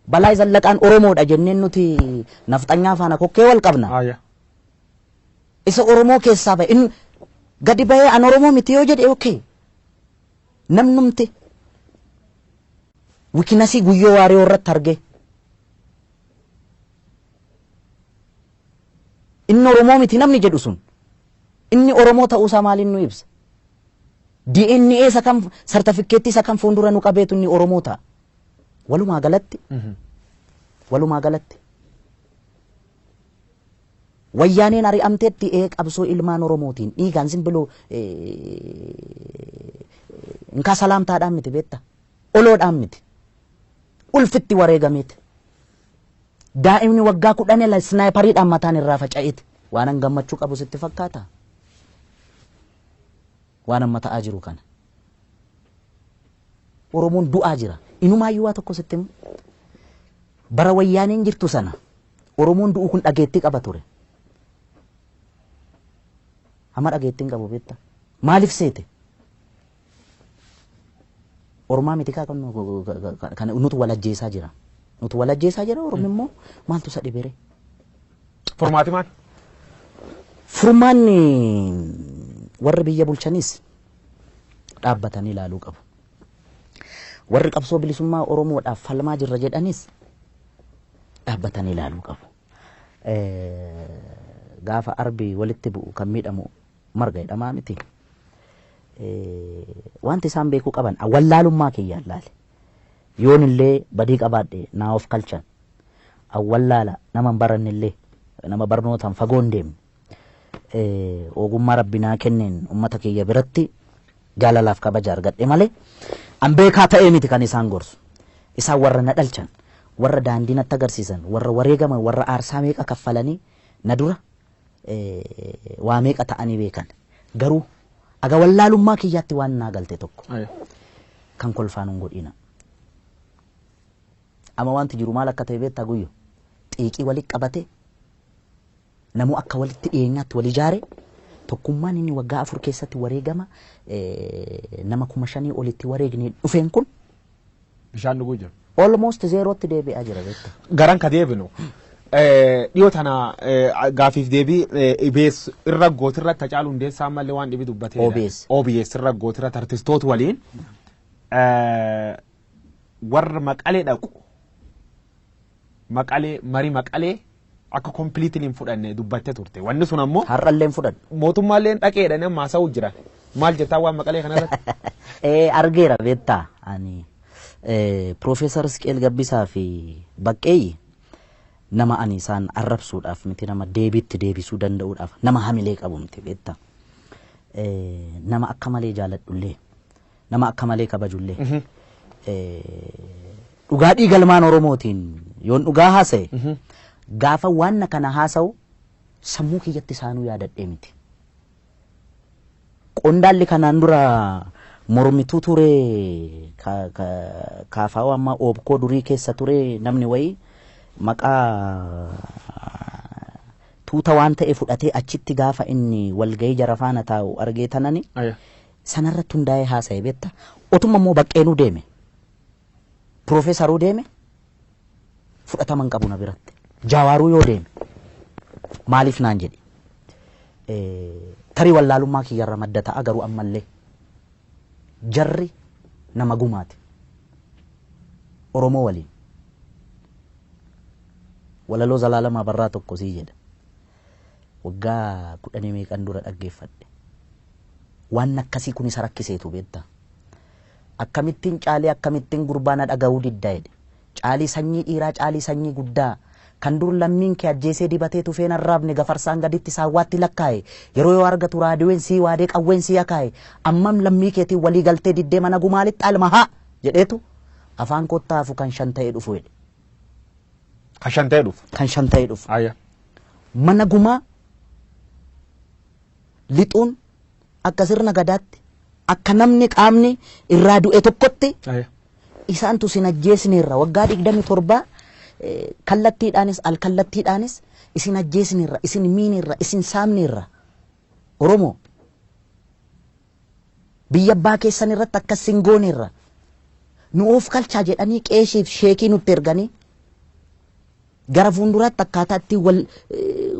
Balaa Zallaqaan Oromoodha jenneen nuti nafxanyaa faana kokkee wal qabna. Isa Oromoo keessaa ba'e inni gadi ba'ee an Oromoo miti yoo jedhe okay. Namnumti wikinasii guyyoo waaree irratti arge. Inni Oromoo miti namni jedhu sun inni Oromoo ta'uusaa maaliin nu ibsa? DNA isa kam sartifikeettii isa kam fuuldura nu qabeetu inni Oromoo ta'a. Walumaa galatti walumaa galatti wayyaaneen ari'amteetti qabsoo ilmaan Oromootiin dhiigaan simbiloo inkaa salaamtaadhaan miti beekta oloodhaan miti ulfitti wareegameeti. Daa'imni waggaa 10 snaayipariidhaan mataan irraa faca'eeti. Waan an gammachuu qabu sitti fakkaata? Waan amma ta'aa jiru kana. Oromoon du'aa jira. Inumaayyuu waa tokko sitti himu. Bara wayyaaneen jirtu sana Oromoon du'u kun dhageettii qaba ture. Amma dhageettiin qabu beekta. Maaliif seete? Oromaa miti kaa kan nutu wal ajjeesaa jira. Nutu wal ajjeesaa jira Oromi immoo maaltu isa dhibere? Furmaati maal? Furmaanni warri biyya bulchanis dhaabbatanii ilaaluu qabu. Warri qabsoo bilisummaa Oromoodhaaf falmaa jirra jedhanis dhaabbatanii ilaaluu qabu. Gaafa arbi walitti bu'u kan miidhamu marga jedhamaa miti. Wanti isaan beekuu qaban wallaalummaa kiyyaan laale. Yoon illee badii qabaadhe naa of kalchan. Awwallaala nama hin baranne illee nama barnootaan fagoo hin deemne. Ogummaa rabbi naa kenneen uummata kiyya biratti jaalalaaf kabaja argadhe malee an beekaa ta'ee miti kan isaan gorsu. Isaan warra na dhalchan, warra daandii natti agarsiisan, warra wareegaman, warra aarsaa meeqa kaffalanii na dura waa meeqa ta'anii beekan. Garuu aga wallaalummaa kiyyaatti waan naa galte tokko kan kolfaan hin godhina. Amma wanti jiru maal akka ta'e beektaa guyyo? Xiiqii walitti qabate namuu akka walitti dhiyeenyaatti wal ijaare Tokkummaan inni waggaa 4 keessatti wareegama nama 5,000 olitti wareegne dhufeen kun bishaan dhuguu jiru. Almost zeerootti deebi'aa jira beektaa. Garan ka deebinu. Dhiyoo tana gaafiif deebii OBS irra gootirratti Hacaaluu Hundeessaa ammallee waan dhibi dubbatee. OBS. OBS irra gootirratti artistoota waliin warra Maqalee dhaqu Maqalee marii Maqalee akka completely hin fudhanne dubbattee turte. Wanni sun ammoo Har'allee hin fudhannu. Mootummaallee dhaqeedhaan amma haasa'uu jiran. Maal jettaa waan Maqalee kanarratti? Argeera beektaa ani Piroofeesar Isqeel Gabbisaa fi Baqqeeyyi nama ani isaan arrabsuudhaaf miti, nama deebiitti deebisuu danda'uudhaaf nama hamilee qabu miti beektaa. Nama akka malee jaaladhullee, nama akka malee kabajullee. Dhugaa dhiigalmaan Oromootiin yoon dhugaa haasa'e, gaafa waan kana haasa'u sammuu kiyyatti isaanuu yaadadhee miti. Qondaalli kanaan dura mormituu ture, kaafaa'oo amma oobkoo durii keessa ture, namni wayii maqaa tuuta waan ta'e fudhatee achitti gaafa inni walgahii jara faana taa'u argee tanani sanarratti hundaa'ee haasa'e beekta. Otuma immoo Baqqeenuu deeme, Piroofeesaruu deeme, fudhatama hin qabu na biratti. Jaawaaruu yoo deeme maaliif naan jedhe, tarii wallaalummaa kiyyarra madda ta'a, garuu ammallee jarri nama gumaati. Oromoo waliin walaloo Zalaalamaa Barraa tokko sii jedha. Waggaa 10 meeqan dura dhaggeeffadhe. Waan akkasii kun isa rakkiseetu beektaa. Akkamittiin caalee, akkamittiin gurbaana dhaga'uu diddaa jedhe. Caalii sanyii dhiiraa, caalii sanyii guddaa. Kan dur lammiin kee ajjeesee dibatee tufeen arraabne, gafarsaan gaditti saawwaatti lakkaa'e. Yeroo yoo argatu raadiyoon sii waadee qawween sii akaa'e. Ammam lammii keetiin walii galtee diddee mana gumaalitti alma haa jedheetu afaan kottaafu kan 5 ta'ee dhufu jedhe. Kan 5 ta'ee dhufu. Kan 5 ta'ee dhufu. Mana gumaa lixuun akka sirna gadaatti, akka namni qaamni irraa du'e tokkotti isaantu sin ajjeesneerra waggaa 27 kallattiidhaanis alkallattiidhaanis isin ajjeesneerra, isin miineerra, isin saamneerra. Oromoo biyya abbaa keessan irratti akkas sin gooneerra, nu of kalchaa jedhanii qeeshiif sheekii nutti erganii gara fuulduraatti akkaataa itti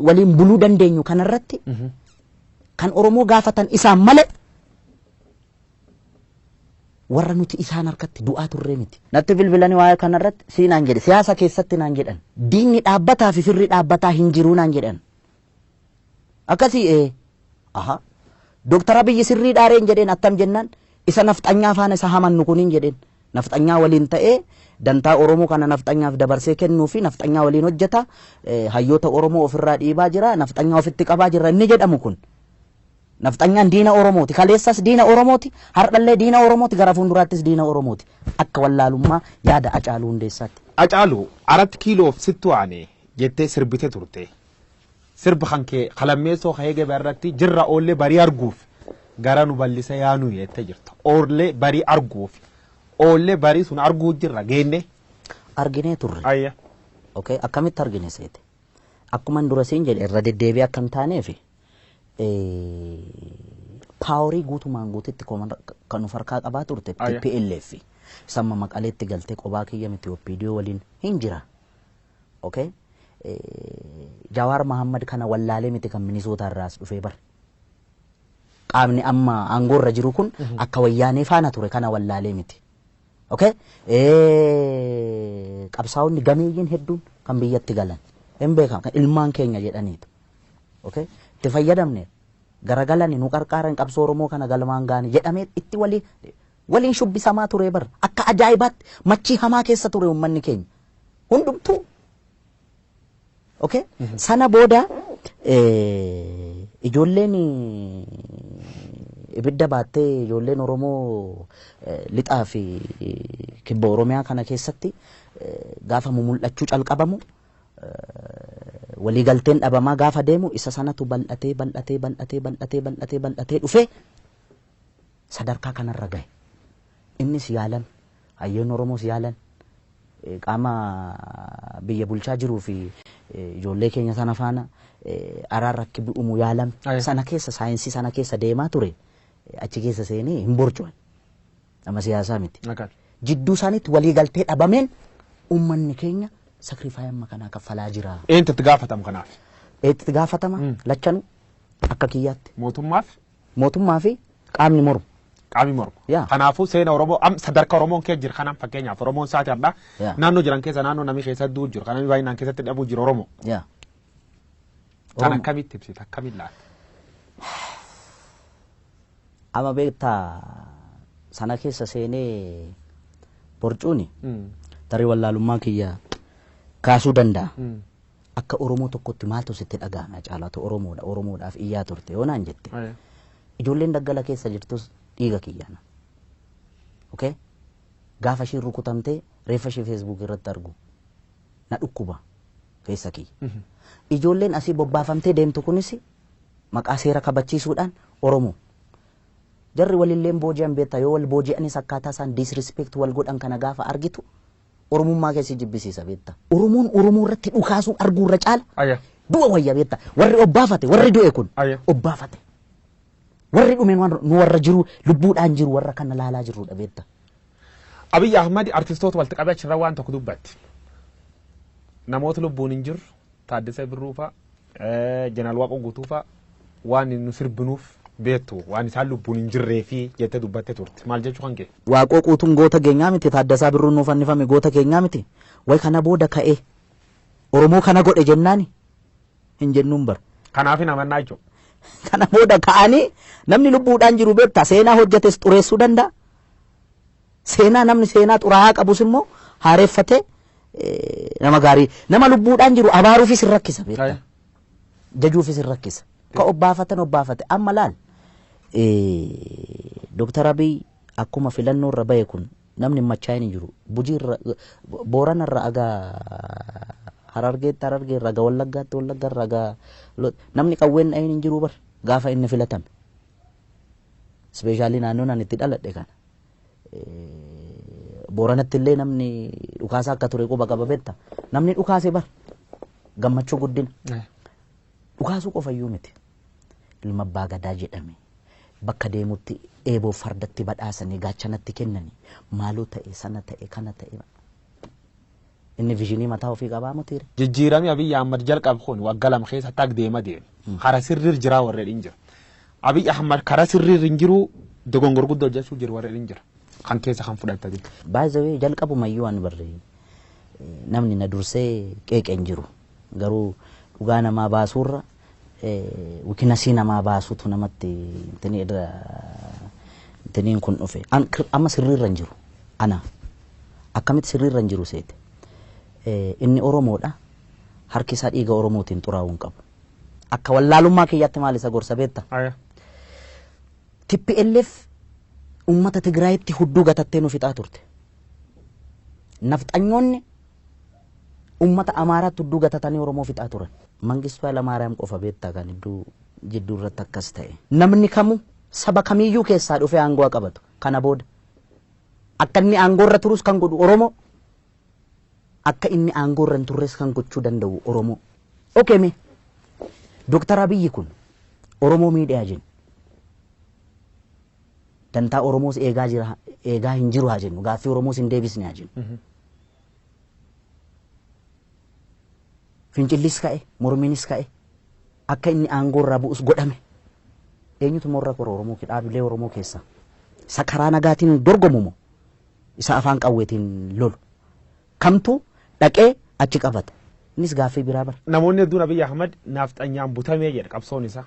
waliin buluu dandeenyu kanarratti kan Oromoo gaafatan isaan malee warra nuti isaan harkatti du'aa turree miti. Natti bilbilanii waa'ee kanarratti sii naan jedhe, siyaasa keessatti naan jedhan. Diinni dhaabbataa fi firri dhaabbataa hin jiruu naan jedhan. Akkasii aha Dooktar Abiyyi sirrii dhaareen jedheen, attam jennaan isa nafxanyaa faana isa hamannu kuniin jedheen. Nafxanyaa waliin ta'ee dantaa Oromoo kana nafxanyaaf dabarsee kennuu fi nafxanyaa waliin hojjeta, hayyoota Oromoo ofirraa dhiibaa jira, nafxanyaa ofitti qabaa jira inni jedhamu kun. Nafxanyaan diina Oromooti. Kaleessas diina Oromooti. Har'allee diina Oromooti. Gara fuulduraattis diina Oromooti. Akka wallaalummaa yaada Hacaaluu Hundeessaatti. Hacaaluu, 4 kiiloof sittu aane jettee sirbite turte. Sirba kan kee kalammeessoo ka'ee gabaa irratti jirra oollee barii arguuf gara nu bal'ise yaanuu jettee jirta. Oollee barii arguuf, oollee barii sun arguu jirra geenne. Arginee turre. Okay, akkamitti argine seete? Akkuma dura siin jedhe, irra deddeebi'ee akka hin taaneefi paaworii guutumaan guututti kan of harkaa qabaa turte TPLF. Samma Maqaleetti galtee qobaa kiyya miti, OPDO waliin hin jira. Okay? Jawaar Mahammad kana wallaalee miti kan Minisootaa irraas dhufee bar. Qaamni amma aangoorra jiru kun akka wayyaanee faana ture kana wallaalee miti. Okay? Qabsaa'onni gameeyyiin hedduun kan biyyatti galan hin beekamu, kan ilmaan keenya jedhaniitu. Okay? Itti fayyadamne garagalani nu qarqaaran, qabsoo Oromoo kana galmaan gaani jedhamee itti waliin shubbisamaa ture bar. Akka ajaa'ibaatti machii hamaa keessa ture uummanni keenya. Hundumtuu. Okay? Sana booda ijoolleen ibidda baattee, ijoolleen Oromoo lixaa fi kibba Oromiyaa kana keessatti gaafa mumul'achuu calqabamu, waliigalteen dhabamaa gaafa deemu, isa sanatu bal'atee bal'atee bal'atee bal'atee bal'atee bal'atee dhufee sadarkaa kanarra gahe. Innis yaalan, hayyoonni Oromoos yaalan, Qaama biyya bulchaa jiruu fi ijoollee keenya sana faana araarra akka bu'umu yaalame sana keessa saayinsii sana keessa deemaa ture achi keessa seenee hin borcuan nama siyaasaa miti. Jidduu isaaniitti waliigaltee dhabameen uummanni keenya sakrifaayii amma kanaa kaffalaa jira. Eenyutu itti gaafatama kanaaf? Itti gaafatama lachanuu akka kiyyaatti. Mootummaaf? Mootummaa fi qaamni mormu. Qaamni mormu. Kanaafuu seena Oromoo sadarkaa Oromoon keessa jiru kanaan fakkeenyaaf Oromoon saati har'aa naannoo jiran keessa naannoo namni keessa du'u jiru kan namni baay'inaan keessatti dhabuu jiru Oromoo. Kan akkamitti ibsita akkamiin laata? Amma beektaa sana keessa seenee borcuuni tarii wallaalummaa kiyya kaasuu danda'a. Akka Oromoo tokkotti maaltu sitti dhaga'ame caalaatu Oromoodha Oromoodhaaf iyyaa turte yoo naan jette. Ijoolleen daggala keessa jirtus dhiiga kiyyaana. Okay? Gaafa ishiin rukutamtee reeffa ishee Facebook irratti argu na dhukkuba keessa kiyya. Ijoolleen asii bobbaafamtee deemtu kunis maqaa seera kabachiisuudhaan Oromoo. Jarri walilleen booji'an beektaa yoo wal booji'anis akkaataa isaan disrespect wal godhan kana gaafa argitu Oromummaa keessi jibbisiisa beektaa. Oromoon Oromoo irratti dhukaasuu arguu irra caala. Du'a wayya beektaa. Warri obbaafate warri du'e kun obbaafate. Warri dhume nu warra jiru lubbuudhaan jiru warra kana laalaa jirrudha beektaa. Abiyyi Ahmad artistoota walitti qabee achirra waan tokko dubbatti. Namoota lubbuun hin jirru Taaddasee Birruu fa'a Jeneraal Waaqoo Guutuu fa'a waan nu sirbinuuf beektu waan isaan lubbuun hin jirree fi jettee dubbattee turte maal jechuu kan kee? Waaqoo Guutuun goota keenyaa miti Taaddasaa Birruun nuuf fannifame goota keenyaa miti way kana booda ka'ee Oromoo kana godhe jennaani hin jennuun bara. Kanaaf hin amannaa jechuudha. Kana booda ka'anii namni lubbuudhaan jiru beektaa seenaa hojjetes xureessuu danda'a. Seenaa namni seenaa xuraa'aa qabus immoo haareeffatee nama gaarii nama lubbuudhaan jiru abaaruufis hin rakkisa beektaa. Jajuufis hin rakkisa. Ka obbaafatan obbaafate amma laal Dooktar Abiy akkuma filannoo irra bahe kun namni machaa'in hin jiru. Bujii irra Boorana irra agaa Harargeetti Harargee irra agaa Wallaggaatti Wallagga irra agaa namni qawween dhahin hin jiru bar gaafa inni filatame. Ispeeshaalii naannoon ani itti dhaladhe kana. Booranatti illee namni dhukaasa akka ture quba qaba beekta. Namni dhukaase bar gammachuu guddina. Dhukaasuu qofa iyyuu miti. Ilma abbaa gadaa jedhame bakka deemutti eeboo fardatti badhaasanii gaachanatti kennanii maaloo ta'e sana ta'e kana ta'e. Inni viizhinii mataa ofii qabaa mutiire. Jijjiiramni Abiyyi Ahmad jalqabe kun waggaa lama keessa tag deema deeme. Karaa sirriir jiraa warreen hin jira. Abiyyi Ahmad karaa sirriir hin jiru dogongor guddoo hojjechuu jiru warreen hin jira. Kan keessa kan fudhatta jiru. Baay'ee jalqabumayyuu waan barree namni na dursee qeeqee hin jiru. Garuu dhugaa namaa baasuurra wikinasii namaa baasuutu namatti intiniin kun dhufe. Amma sirriirra hin jiru. Ana akkamitti sirriirra hin jiru seete. Inni Oromoodha. Harki isaa dhiiga Oromootiin xuraa'uu hin qabu. Akka wallaalummaa kiyyaatti maal isa gorsa beekta? TPLF uummata Tigraayitti hudduu gatattee nu fixaa turte. Nafxanyoonni uummata Amaaraatti hudduu gatatanii Oromoo fixaa turan. Mangistuu Hayilamaariyaam qofa beektaa kan iddoo jidduu irratti akkas ta'e. Namni kamuu saba kamiyyuu keessaa dhufee aangoo qabatu. Kana booda akka inni aangoo irra turus kan godhu Oromoo. Akka inni aangoo irra hin turres kan gochuu danda'u Oromoo. Okay mee Dooktar Abiyyi kun Oromoo miidhaa jennu. Dantaa Oromoos eegaa jira eegaa hin jiru haa jennu gaaffii Oromoos hin deebisne haa jennu. Fincillis ka'e mormiinis ka'e akka inni aangoo irraa bu'us godhame. Eenyutu morra kora Oromoo dhaabilee Oromoo keessa? Isa karaa nagaatiin dorgomu moo? Isa afaan qawweetiin lolu? Kamtu dhaqee achi qabata? Innis gaaffii biraa bara. Namoonni hedduun Abiyyi Ahmad naafxanyaan butamee jedha qabsoon isaa.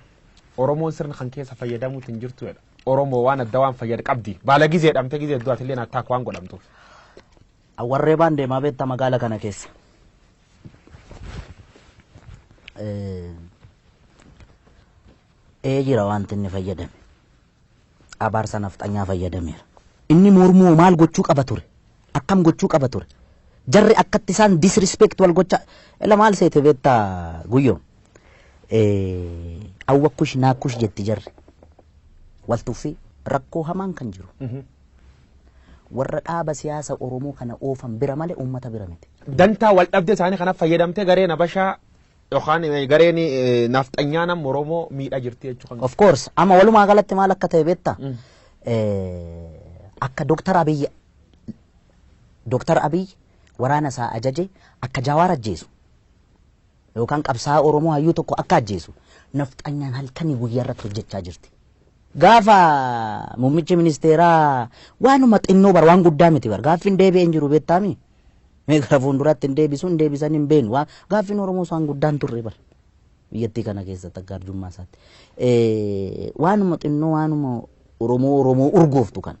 Oromoon sirna kan keessa fayyadamuutu hin jirtu jedha. Oromoo waan adda waan fayyada qabdi. Baala gizee dhamte gizee hedduu atillee attaak waan godhamtuuf. Warree baan deemaa beektaa magaala kana keessa. Ee jira wanti inni fayyadame. Abaarsa nafxanyaa fayyadameera. Inni mormuu maal gochuu qaba ture? Akkam gochuu qaba ture? Jarri akkatti isaan disrespect wal gocha ila maal seete beektaa guyyoo? Awwakkush naakkush jetti jarri. Wal tuffii rakkoo hamaan kan jiru. Warra dhaaba siyaasa Oromoo kana oofan bira malee uummata bira miti. Dantaa wal dhabdee isaanii kanaaf fayyadamtee gareen Habashaa yookaan gareen nafxanyaa nama Oromoo miidhaa jirti jechuudha. Of course, amma walumaa galatti maal akka ta'e beektaa? Akka Dooktar Abiy waraana isaa ajaje akka Jawaar ajjeesu yookaan qabsaa'aa Oromoo hayyuu tokko akka ajjeesu nafxanyaan halkanii guyyaa irratti hojjechaa jirti. Gaafa muummichi ministeeraa waanuma xinnoo bar, waan guddaa miti bar, gaaffiin deebi'ee hin jiru beektaami. Mee gara fuulduraatti hin deebisu hin deebisan hin beenu. Gaaffiin Oromoo waan guddaan turre bar. Biyyattii kana keessatti akka arjummaa isaatti. Waanuma xinnoo, waanuma Oromoo Oromoo urgooftu kan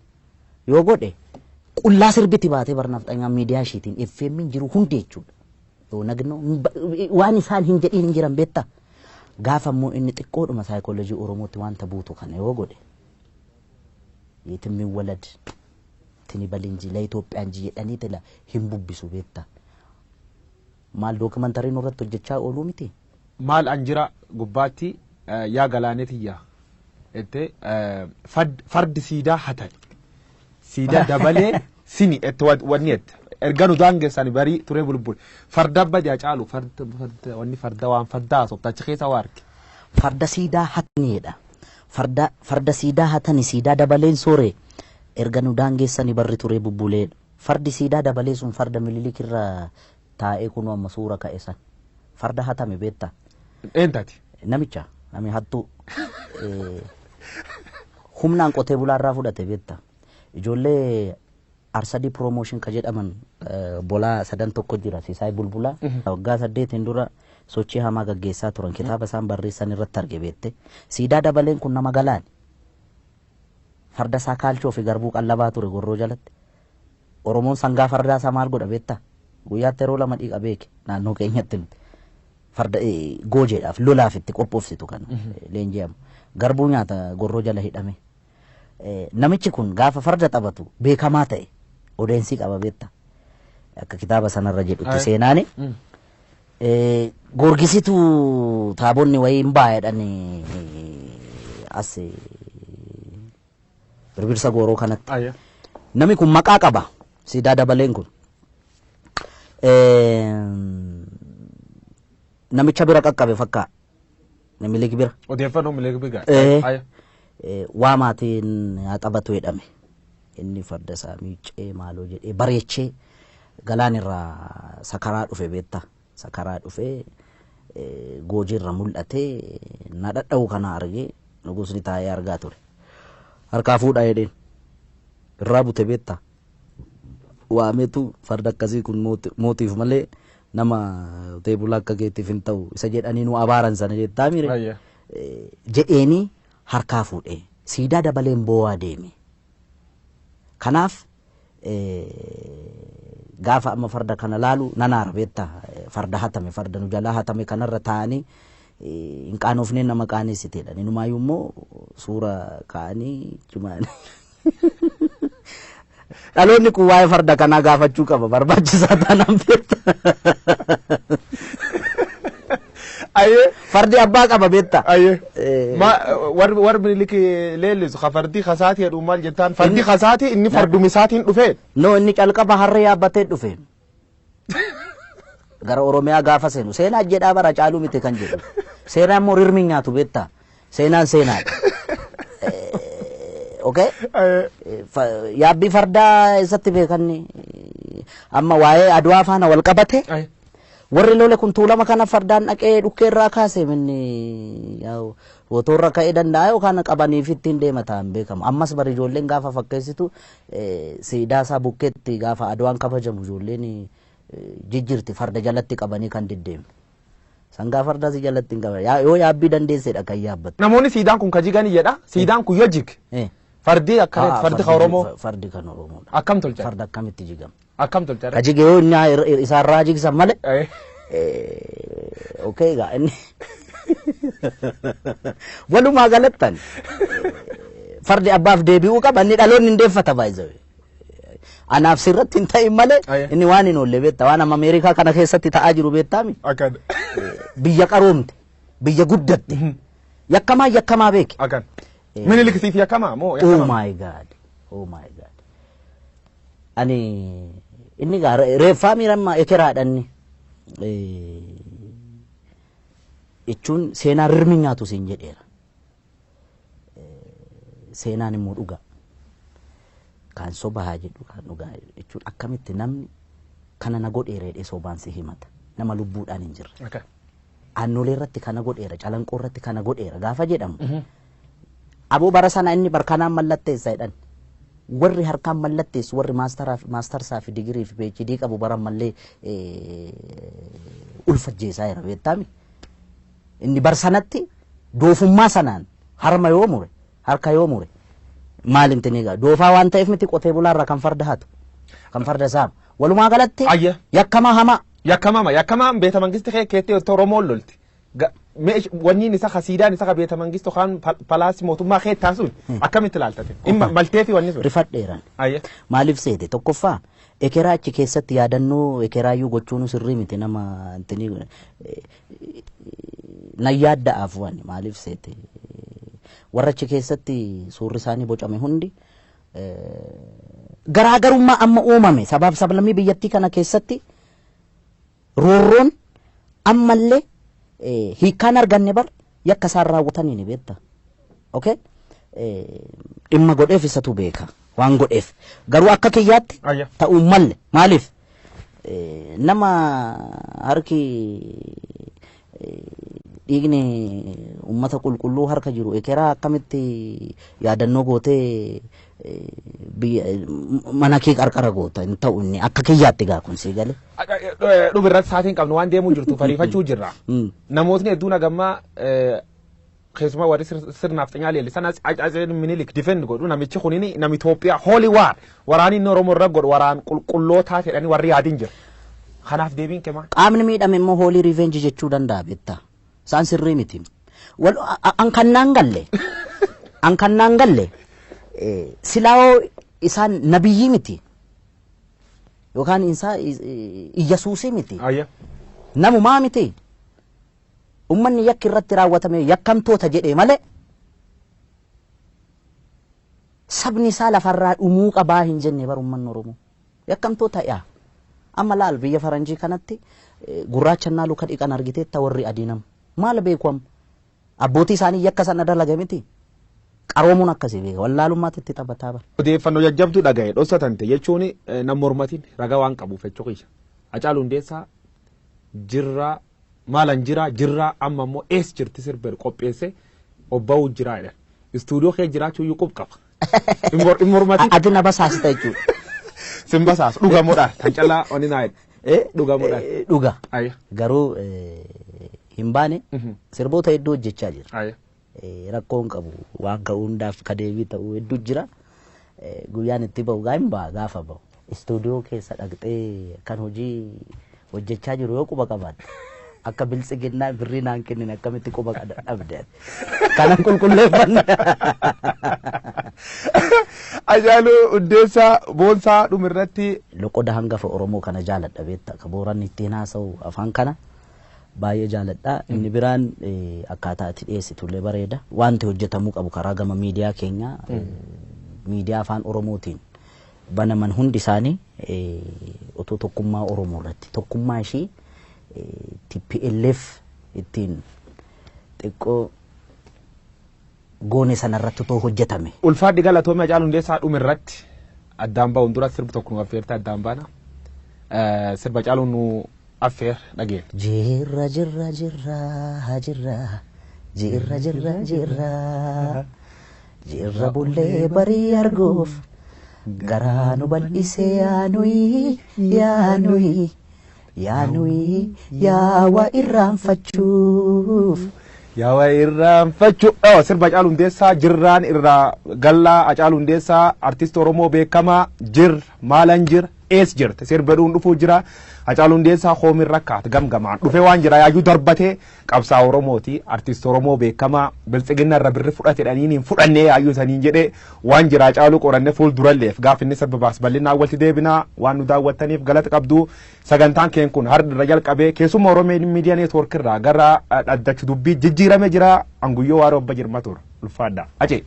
yoo godhe qullaa sirbiti baatee bar nafxanyaan miidiyaa ishiitiin FM jiru hundi jechuudha. Yoo nagnoo waan isaan hin jedhiin hin jiran beektaa. Gaafa immoo inni xiqqoodhuma saayikoolojii Oromootti wanta buutu kana yoo godhe የትም ይወለድ እንትን ይበል እንጂ ለኢትዮጵያ እንጂ jedhanii tila hin bubbisu beektaa. Maal dookimantarii nurratti hojjechaa ooluu miti. Maal an jira gubbaatti yaa galaanetiyya jettee fardi siidaa hatan siidaa dabalee sini itti wanni jette erga nu daangessan barii turee bulbul farda badii caalu farda wanni farda waan farda haasofta achi keessa waa arge. Farda siidaa hataniidha. Farda siidaa hatani siidaa dabaleen soore erga nu daangeessani barri turee bubbuleedha. Fardi siidaa dabalee sun farda Mililik irra taa'ee kunoo amma suura ka'e san. Farda hatame beektaa? Eentaati? Namicha nami hattuu humnaan qotee bulaarraa fudhate beektaa? Ijoollee Arsadii Promotion ka jedhaman bolaa sadan tokko jira, Sisaay Bulbulaa. Waggaa 8n dura sochii hamaa gaggeessaa turan, kitaaba isaan barreessan irratti arge beekte. Siidaa dabaleen kun nama galaani. Farda isaa kaalchoo fi garbuu qallabaa ture gorroo jalatti. Oromoon sangaa fardaa isaa maal godha beektaa? Guyyaatti yeroo lama dhiqa beeke naannoo keenyatti nuti. Farda goojeedhaaf lolaaf itti qophoofsitu kan leenji'amu. Garbuu nyaata gorroo jala hidhame. Namichi kun gaafa farda taphatu beekamaa ta'e odeensii qaba beektaa. Akka kitaaba sanarra jedhutti seenaani. Goorgisitu taabonni wayii hin baay'edhan as birbirsa gooroo kanatti. Namni kun maqaa qaba. Siidaa dabaleen kun. Namicha bira qaqqabe fakkaa. Minilik bira. Odeeffannoo Minilik bira. Waa maatiin haa taphatu jedhame. Inni farda isaa miiccee maaloo jedhee bareechee galaan irraa sakaraa dhufe beektaa. Sakaraa dhufee goojiirra mul'atee na dhadha'u kana argee nugusni taa'ee argaa ture. Harkaa fuudhaa jedheen. Irraa bute beektaa. Waameetu farda akkasii kun mootiif malee nama teebula akka keetiif hin ta'u isa jedhanii nu abaaran sana jettaa mire. Jedheenii harkaa fuudhee siidaa dabaleen boo'aa deeme. Kanaaf gaafa amma farda kana laalu nanaara beektaa, farda hatame, farda nu jalaa hatame kanarra taa'anii hin qaanofnee nama qaaneessiteedha. Inumaayyuu immoo suura kaa'anii jumaan. Dhaloonni kun waa'ee farda kanaa gaafachuu qaba, barbaachisaa taanaan beektaa. Fardi abbaa qaba beektaa. Ma warri Minilik leellisu ka fardi kasaati jedhu maal jettaan, fardi kasaati inni fardumisaatiin dhufee. No, inni calqaba harree yaabbatee dhufe. Gara Oromiyaa gaafa seenu seenaa jedhaa bara caaluu miti kan jedhu. Seenaa immoo rirmi nyaatu beektaa. Seenaan seenaadha. Okay? Yaabbii fardaa eessatti beekanni amma waa'ee Adwaa faana wal qabate. Warri lole kun tuulama kana fardaan dhaqee dhukkee irraa kaase minni motorra ka'ee danda'a yookaan qabaniif ittiin deema ta'an beekamu. Ammas bari ijoolleen gaafa fakkeessitu siidaa isaa bukkeetti gaafa Adwaan kabajamu ijoolleen jijjiirti, farda jalatti qabanii kan deddeemu. Sangaa fardaa si jalatti hin qaban. Yoo yaabbii dandeessedha kan yaabbattu. Namoonni siidaan kun ka jigani jedha. Siidaan kun yoo jig. Fardi akka fardi kan Oromoo. Fardi kan Oromoodha. Akkam tolcha? Farda akkamitti jigama? Akkam tolcha? Ka jige yoo inni isaarraa jigsan malee. Okay egaa inni walumaa galattan fardi abbaaf deebi'uu qaba, inni dhaloonni hin deeffata baay'ee. Anaaf sirratti hin ta'in malee inni waan hin oolle beektaa, waan amma Ameerikaa kana keessatti ta'aa jiru beektaami. Akkan. Biyya qaroomte, biyya guddatte, yakkamaa yakkamaa beeke. Akkan. Minilik siif yakkamaa moo Oh yakkamaa? my God. Oh my God. Ani inni gaa reeffaa miiramma ekeraadhanni jechuun seenaan rirmi nyaatu siin jedheera. Seenaan immoo dhugaa. Kaan soba haa jedhu kaan dhugaa jechuun akkamitti namni kana na godheera jedhee sobaan si himata. Nama lubbuudhaan hin jirre. Aannolee irratti kana godheera, calanqoo irratti kana godheera gaafa jedhamu. Aboo bara sana inni barkanaan mallatteessa jedhan. Warri harkaan mallatteessu warri maastarsaa fi digirii fi PhD qabu bara mallee ulfajjeessaa jira beektaami. Inni bar sanatti doofummaa sanaan harma yoo mure harka yoo mure maal himti ni egaa doofaa waan ta'eef miti qotee bulaarraa kan farda hatu kan farda saamu walumaa galatti yakkamaa hamaa. Yakkamama yakkamaan beeta mangisti kee keettee Oromoon lolti. Wanniin isa hasiidaan isa beeta mangistu kan palaasii mootummaa kee taasuun akkamitti ilaaltate? Maltee fi wanni sun. Rifadheeran. Maaliif seete tokkoffaa ekeraa achi keessatti yaadannoo ekeraayyuu gochuun sirrii miti nama na yaadda'aaf waan maaliif seete warra achi keessatti suurri isaanii bocame hundi garaagarummaa amma uumame sabaaf sablammii biyyattii kana keessatti roorroon ammallee hiikkaan arganne bar yakka isaan raawwatanii ni beekta. Okay? Dhimma godheef isatu beeka waan godheef. Garuu akka kiyyaatti ta'uu malle maaliif nama harki dhiigni uummata qulqulluu harka jiru ekeraa akkamitti yaadannoo gootee mana kee qarqara goota hin ta'u inni akka kiyyaatti gaa kun sii galee. Dhubi irratti sa'aatiin qabnu waan deemuu jirtu fariifachuu jirra. Namootni hedduun hagammaa keessumaa warri sirnaaf xinyaa leellisan Atseen Minilik difend godhu namichi kun nama Itoophiyaa holy war waraanni inni Oromoo irra godhu waraan qulqullootaa jedhanii warri yaadin jira. Kanaaf deebiin kee maal? Qaamni miidhame immoo holy revenge jechuu danda'a beektaa. Isaan sirrii miti. An kan naan galle an kan naan galle silaa'oo isaan nabiyyii miti yookaan isaa Iyyasuusii miti. Namumaa miti. Uummanni yakki irratti raawwatame yakkamtoota jedhee malee sabni isaa lafarraa dhumuu qabaa hin jenne bar uummanni Oromoo. Yakkamtoota yaa. Amma laal biyya faranjii kanatti gurraacha luka dhiqan argiteetta warri adii nama. Maal beeku amma? Abbootii isaanii yakka sana dalaga miti. Qaroomuun akkasii beeka. Wallaalummaatti itti taphataa bara. Odeeffannoo jajjabduu dhaga'e dhoksatante jechuun nama mormatiin ragaa waan qabuuf jechuu kiyya. Hacaaluu Hundeessaa jirraa maalan jiraa jirraa amma immoo ees jirti sirba qopheesse obba'uu jiraa jedhan. Istuudiyoo kee jiraachuu iyyuu qub qaba. In mormatiin. Ati na basaasita jechuudha. Sin basaasu dhugamuudhaan kan callaa oni naa jedhe. Dhugamuudhaan. Dhuga. Garuu hin baane sirboota hedduu hojjechaa jira. Rakkoon qabu waan ka'uu hundaaf ka deebii ta'uu hedduu jira. Guyyaan itti ba'u gaa hin ba'a gaafa ba'u. Istuudiyoo keessa dhaqxee kan hojii hojjechaa jiru yoo quba qabaatte akka biltsiginnaa birrii naan kennine akkamitti quba dhabde. Kanan qulqulleeffanne. Hacaaluu Hundeessaa Boonsaa dhumirratti. Loqoda hangafa Oromoo kana jaaladha beektaa ka Booranni ittiin haasa'u afaan kana baay'ee jaaladha. Inni biraan akkaataa itti dhiyeessitullee bareeda. Wanti hojjetamuu qabu karaa gama miidiyaa keenyaa miidiyaa afaan Oromootiin banaman hundi isaanii otoo tokkummaa Oromoo irratti tokkummaa ishii TPLF ittiin xiqqoo goone sanarratti otoo hojjetame. Ulfaadhi galatoomii Hacaaluu Hundeessaa dhumirratti addaan ba'uun dura sirbi tokko nu affeerte addaan baana. Sirba Hacaaluu nu affeer dhageenya. Jirra jirra jirra jirra jirra jirra jirra jirra bullee barii arguuf garaa nu bal'isee yaanuyi yaanuyi yaanuyi yaawa irraanfachuuf. Yaawa irraanfachuu. Sirba Hacaaluu Hundeessaa jirraan irraa gallaa Hacaaluu Hundeessaa artist Oromoo beekamaa jir maalan jir ees jirte sirba dhuun dhufuu jira. Hacaaluu Hundeessaa hoomin rakkaat gamgamaan dhufee waan jira yaayyuu darbatee qabsaa Oromooti artist Oromoo beekamaa biltsiginna irra birri fudhate dhaniin hin fudhannee yaayyuu saniin jedhee waan jira Hacaaluu qoranne fuulduralleef gaaf inni sirba baas bal'inaan walitti deebinaa waan nu daawwattaniif galata qabdu sagantaan keen kun har'a irra jalqabee keessuma Oromoo miidiyaa neetwoork irraa gara dhaddacha dubbii jijjiirame jira anguyyoo waaroo abba jirma ture ulfaadha. Acee.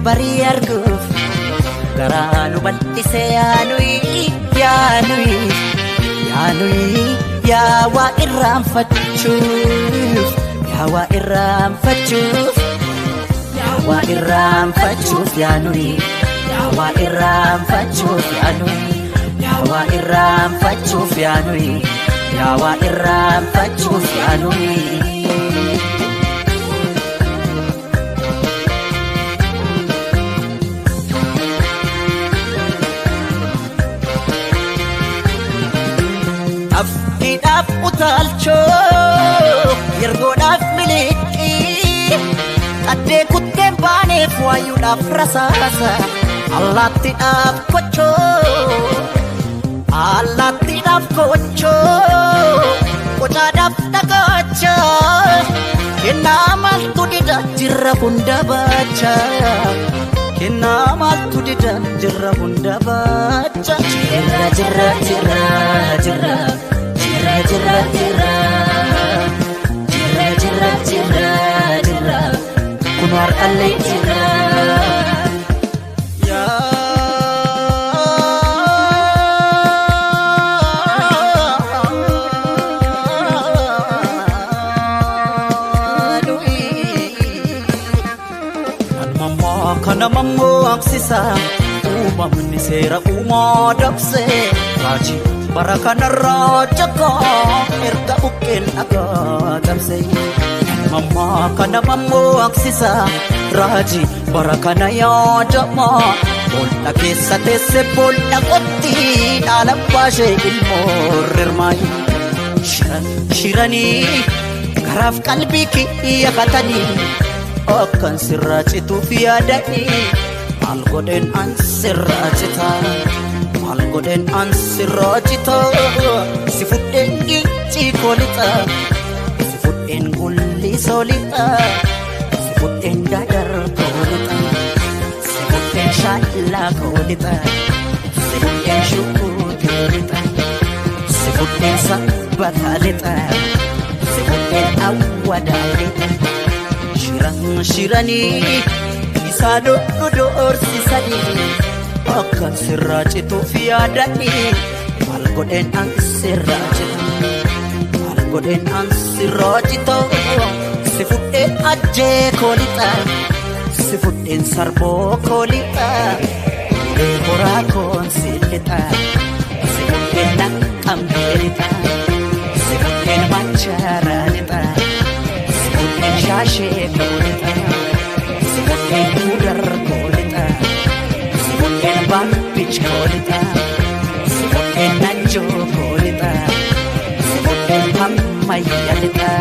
Barii arguuf garaa nu bal'ise yaanuyi yaanuyi yaanuyi yaa waa irraanfachuuf yaa waa irraanfachuuf yaa waa irraanfachuuf yaanuyi yaa waa irraanfachuuf yaanuyi yaa waa irraanfachuuf yaanuyi yaa waa irraanfachuuf yaanuyi. Afkiidhaaf utaalchoo yergoodhaaf miliqii qaddee kutteen baaneef waayuudhaaf rasaasa allaattiidhaaf kochoo allaattiidhaaf kochoo qocaadhaaf dhagaacha kennaa maaltu dida jirra hunda baacha kennaa maaltu dida jirra hunda baacha jirra jirra jirra jirra. Jirra jirra jirra jirra jirra jirra kun har'allee jirra. Kana mammoo aksisa uumamni seera uumaa dabsee raajii. Bara kanarraa jakaa erga bukkeen dhagaa cabse. Mammaa kana mammoo aksisa raajii bara kana yaadama. Bool'a keessa teesse bool'a qotti dhaala baashee ilmoo rirmaayi. Shiran shiranii karaaf qalbii kiyya katanii akkan sirraa cituuf yaadanii maal godheen an sirraa citaa. Maal godheen an sirraa citaa si fudheen gincii koolixa si fudheen gullisoo lixa si fudheen dadar koolixa si fudheen shaallaa koolixa si fudheen shukuutii lixa si fudheen sabbataa lixa si fudheen awwadaa lixa shiran shiranii isaan dhodhoorsisanii. Akkan sirraa cituuf yaadanii maal godheen an sirraa cita maal godheen an sirraa cita si fudheen ajjee koolixa si fudheen sarboo koolixa ulee horaa koon si lixa si fudheen naqqamtee lixa si fudheen machaaraa lixa si fudheen shaashee koolixa si fudheen mudar koolixa. Babbich koolita, si fudheen najjoo koolita, si fudheen ammayya lixa.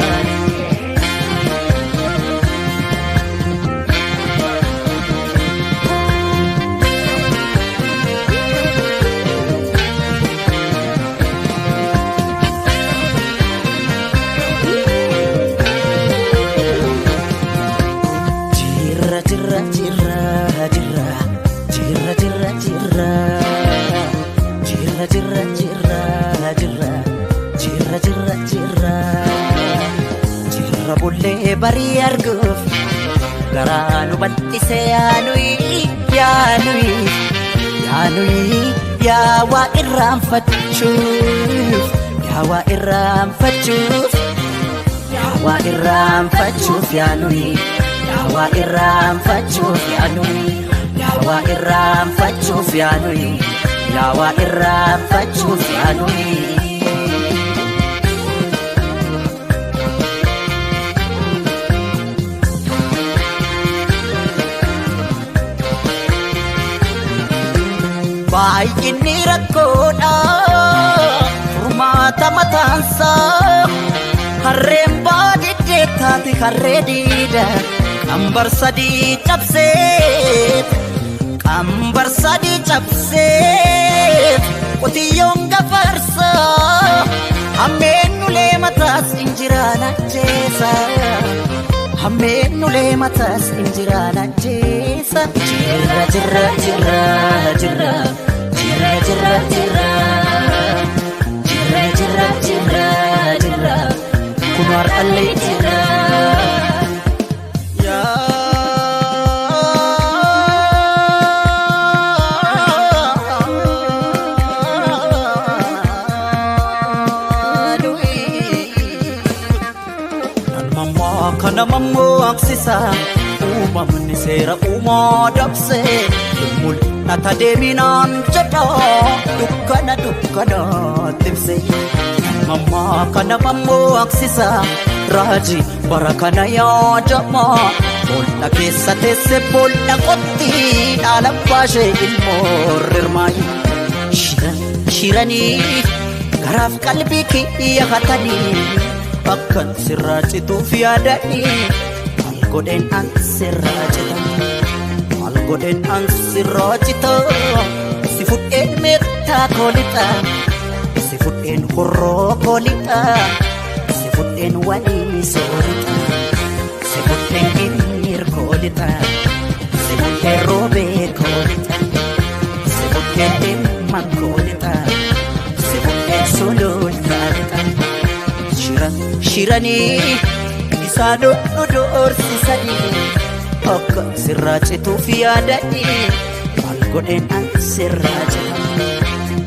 Jirra jirra jirra jirra. Jirra jirra jirra jirra jirra jirra jirra jirra jirra jirra jirra bullee barii arguuf garaa nu bal'ise yaanuyi yaanuyi yaanuyi yaa waa irraanfachuuf yaa waa irraanfachuuf yaa waa irraanfachuuf yaanuyi yaa waa irraanfachuuf yaanuyi. Yaa waa irraanfachuuf yaanuyi yaa waa irraanfachuuf yaanuyi. Baay'inni rakkoodha furmaata mataansaa harreen baadiddee taate harree diida qambar sadii cabsee qambar sadii cabsee qotiyyoon gafarsaa hammeen ulee mataas injiraan ajjeesa hammeen ulee mataas injiraan ajjeesa jirra jirra jirra jirra jirra jirra jirra jirra jirra jirra jirra kun har'allee jirra. Kana mammaksisa uumamni seera uumaa dabse mul'ata deeminaan jedha dukkana dukkana timse. Mammaa kana mammaksisa raajii bara kana yaadama boolla keessa teesse boolla qotti dhaala baashee ilmoo rirmaayi. Shiran shiranii garaaf qalbii kiyya hatanii. Akkan sirraa cituuf yaadanii maal godheen an sirraa cita maal godheen an sirraa cita si fudheen meettaa koolixa si fudheen horroo koolixa si fudheen walii soorixa si fudheen ginniir koolixa si fudheen roobee koolixa si fudheen dhimman koolixa si fudheen sulultaa lixa. Shiranii isaan doorsisanii akka sirraa cituuf yaadanii maal godheen an sirraa cita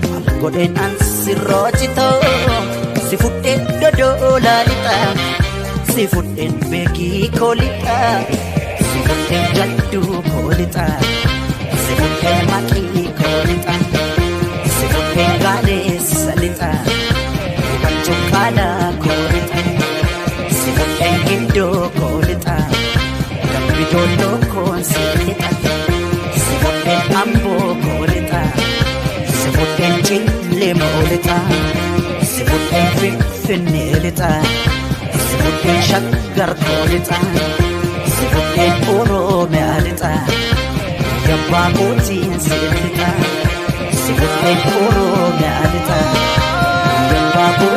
maal godheen an sirraa cita si fudheen dodolaa lixa si fudheen beekii koo lixa si fudheen jadduu koo lixa si fudheen maqii koo lixa si fudheen gaaleessa lixa. Chukala koolita si fudheen gindoo koolita dambi dolloo koonsiita si fudheen amboo koolita si fudheen cillee moolita si fudheen finfinneelita si fudheen shaggar koolita si fudheen oromiyaalita yabbaa kootiin siilita si fudheen oromiyaalita. Babu